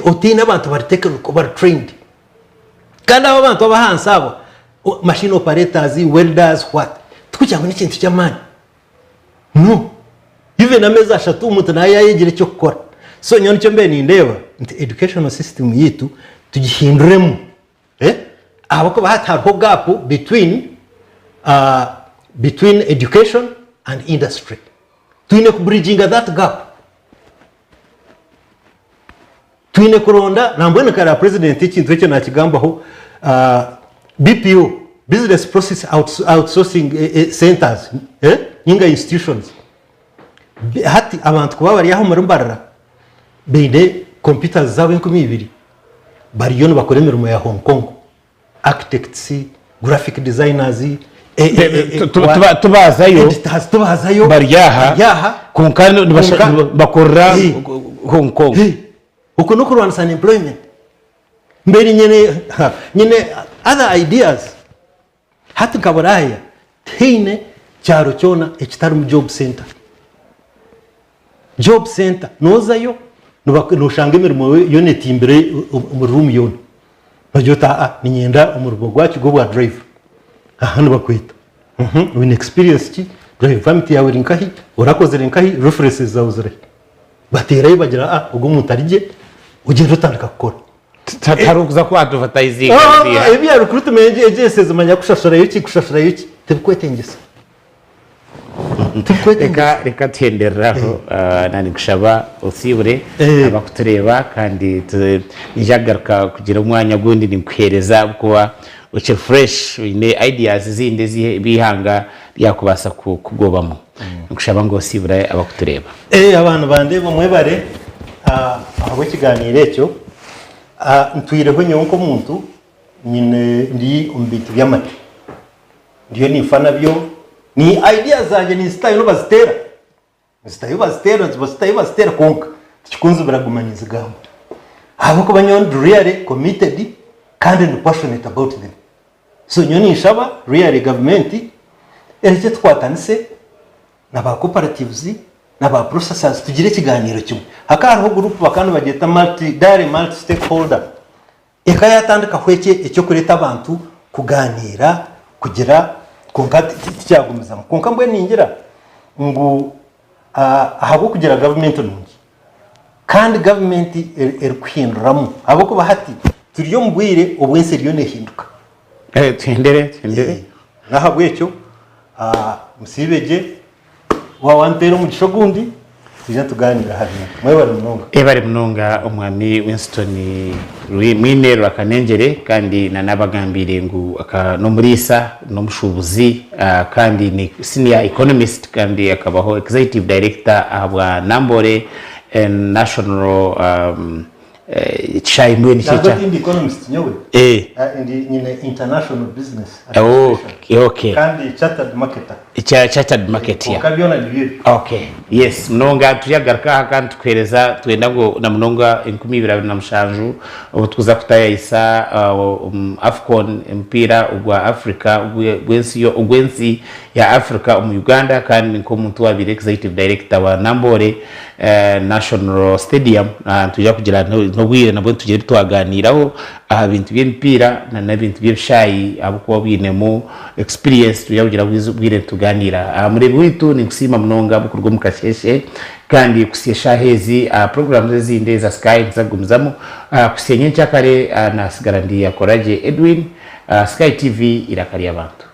otaine abantu bari technical, bari trained? Kandi abo abantu ab'ahansi abo, machine operators, welders, what, tikugira ngu n'ekintu ky'amaani. No. Even ameezi ashatu omuntu naaba yaayegire eky'okukora. So nyowe nikyo mbaire nindeeba nti educational system yaitu tugihinduremu. Ahabw'okuba hati hariho gap between, between education and industry. Twine ku bridginga that gap. Twine kuronda, nambwenu nkareba president ekintu ekyo nakigambaho, BPO, business process outsourcing centers ninga institutions. Hati abantu kuba bari aho omuri Mbarara baine computers zaabo 2000 bariyo nibakora emirimo ya Hong Kong. Architects, graphic designers, Tubazayo editors tubazayo bari aha kwonka bakorera Hong Kong. Okwo n'okurwanisa unemployment. Mbere nyine nyine other ideas. Hati nka Buraaya tihaine kyaro kyona ekitarimu job center. Job center nozayo noshanga emirimo yoona etimbire omu room yoona. Nogira oti aa niinyenda omurimo gwaki gw'obwa driver. Aha nibakweta. Oine experience ki? Driving permit yaawe eri nkahi? Orakozire nkahi? References zaawe zirihi? Bateerayo bagira aa ogu omuntu ari gye, ogyenda otandika kukora. Tihariho kuza ku advertisinga Ah, ebya recruitment agencies manya kushashurayo ki kushashurayo ki tibikwetengyesa. Tibikwetengyesa. Reka reka tuhendereraho ah, na nikushaba osiibure Eh. abakutureeba kandi tu- niija kugaruka kugira omwanya ogundi ninkuheereza ahabw'okuba okiri fresh oine ideas ezindi ezi eihanga ryakubaasa ku- kugobamu. Nikushaba ngu osiibure abakutureeba. Eh, abantu bandeeba mwebare ah, ahabw'ekiganiiro ekyo. Ah, ntwireho nyowe nk'omuntu nyine ndi omu bintu by'amate. Ndiyo ninfa nabyo, ni ideas zangye ninzitayo nibaziteera. Nzitayo baziteera, nzitayo baziteera kwonka tikikunzibira kuguma ninzigamba. Ahabw'okuba nyowe ndi really committed kandi ndi passionate about them. So nyowe ninshaba really gavumenti erekye tukwatanise na ba cooperatives. Na ba processors tugire ekiganiiro kimwe. Hakaba hariho group bakaba nibagyeta multi dairy multi stakeholder ekaba yatandikaho eki eky'okureeta abantu kuganiira kugira kwonka tikyagumizamu. Kwonka mbwenu ningira ngu ahabw'okugira gavumenti nungi kandi gavumenti erikuhinduramu ahabw'okuba hati turi omu bwire obu ensi eriyo neehinduka. Tuhendere tuhendere. N'ahabw'ekyo musiibe gye. Waaba wanteera omugisha ogundi, twije tugaaniire aha bintu. Mwebare munonga. Ebare munonga Omwami Winston Mwine Rwakanengyere kandi na nabagambiire ngu n'omuriisa, n'omushuubuzi kandi ni senior economist kandi akabaho executive director ahabwa Namboole National Ekishaayi mbwenu ki Nangwa ekya tindi economist nyowe. Eh. Ah, ndi nyine international business administration. Oh, okay. Kandi chartered marketer. Ekya chartered marketer. Kwonka byona nibyo ebyo. Okay. Yes, munonga turyagaruka aha kandi tukuheereza twenda ngu na munonga 2027 obu tukuza kutayayisa uh, AFCON omupiira ogwa Africa ogw'ensi ogw'ensi ya Africa omu Uganda kandi nk'omuntu owabaire Executive Director wa Namboole National Stadium nitwija kugira n'obwire nabwo tugire ebi twaganiiraho aha bintu by'emipiira n'ebintu by'ebishaayi ahabw'okuba obwinemu experience nitwija kugira obwire nitugaaniira. Mureebi waitu ninkusiima munonga ahabw'okuruga omu kasheeshe kandi kuhitsya eshaaha ezi programs ezindi eza Sky niziza kugumizamu kuhitsya nyenkyakare naatsigara ndi Akoragye Edwin, Sky TV eiraka ry'abantu.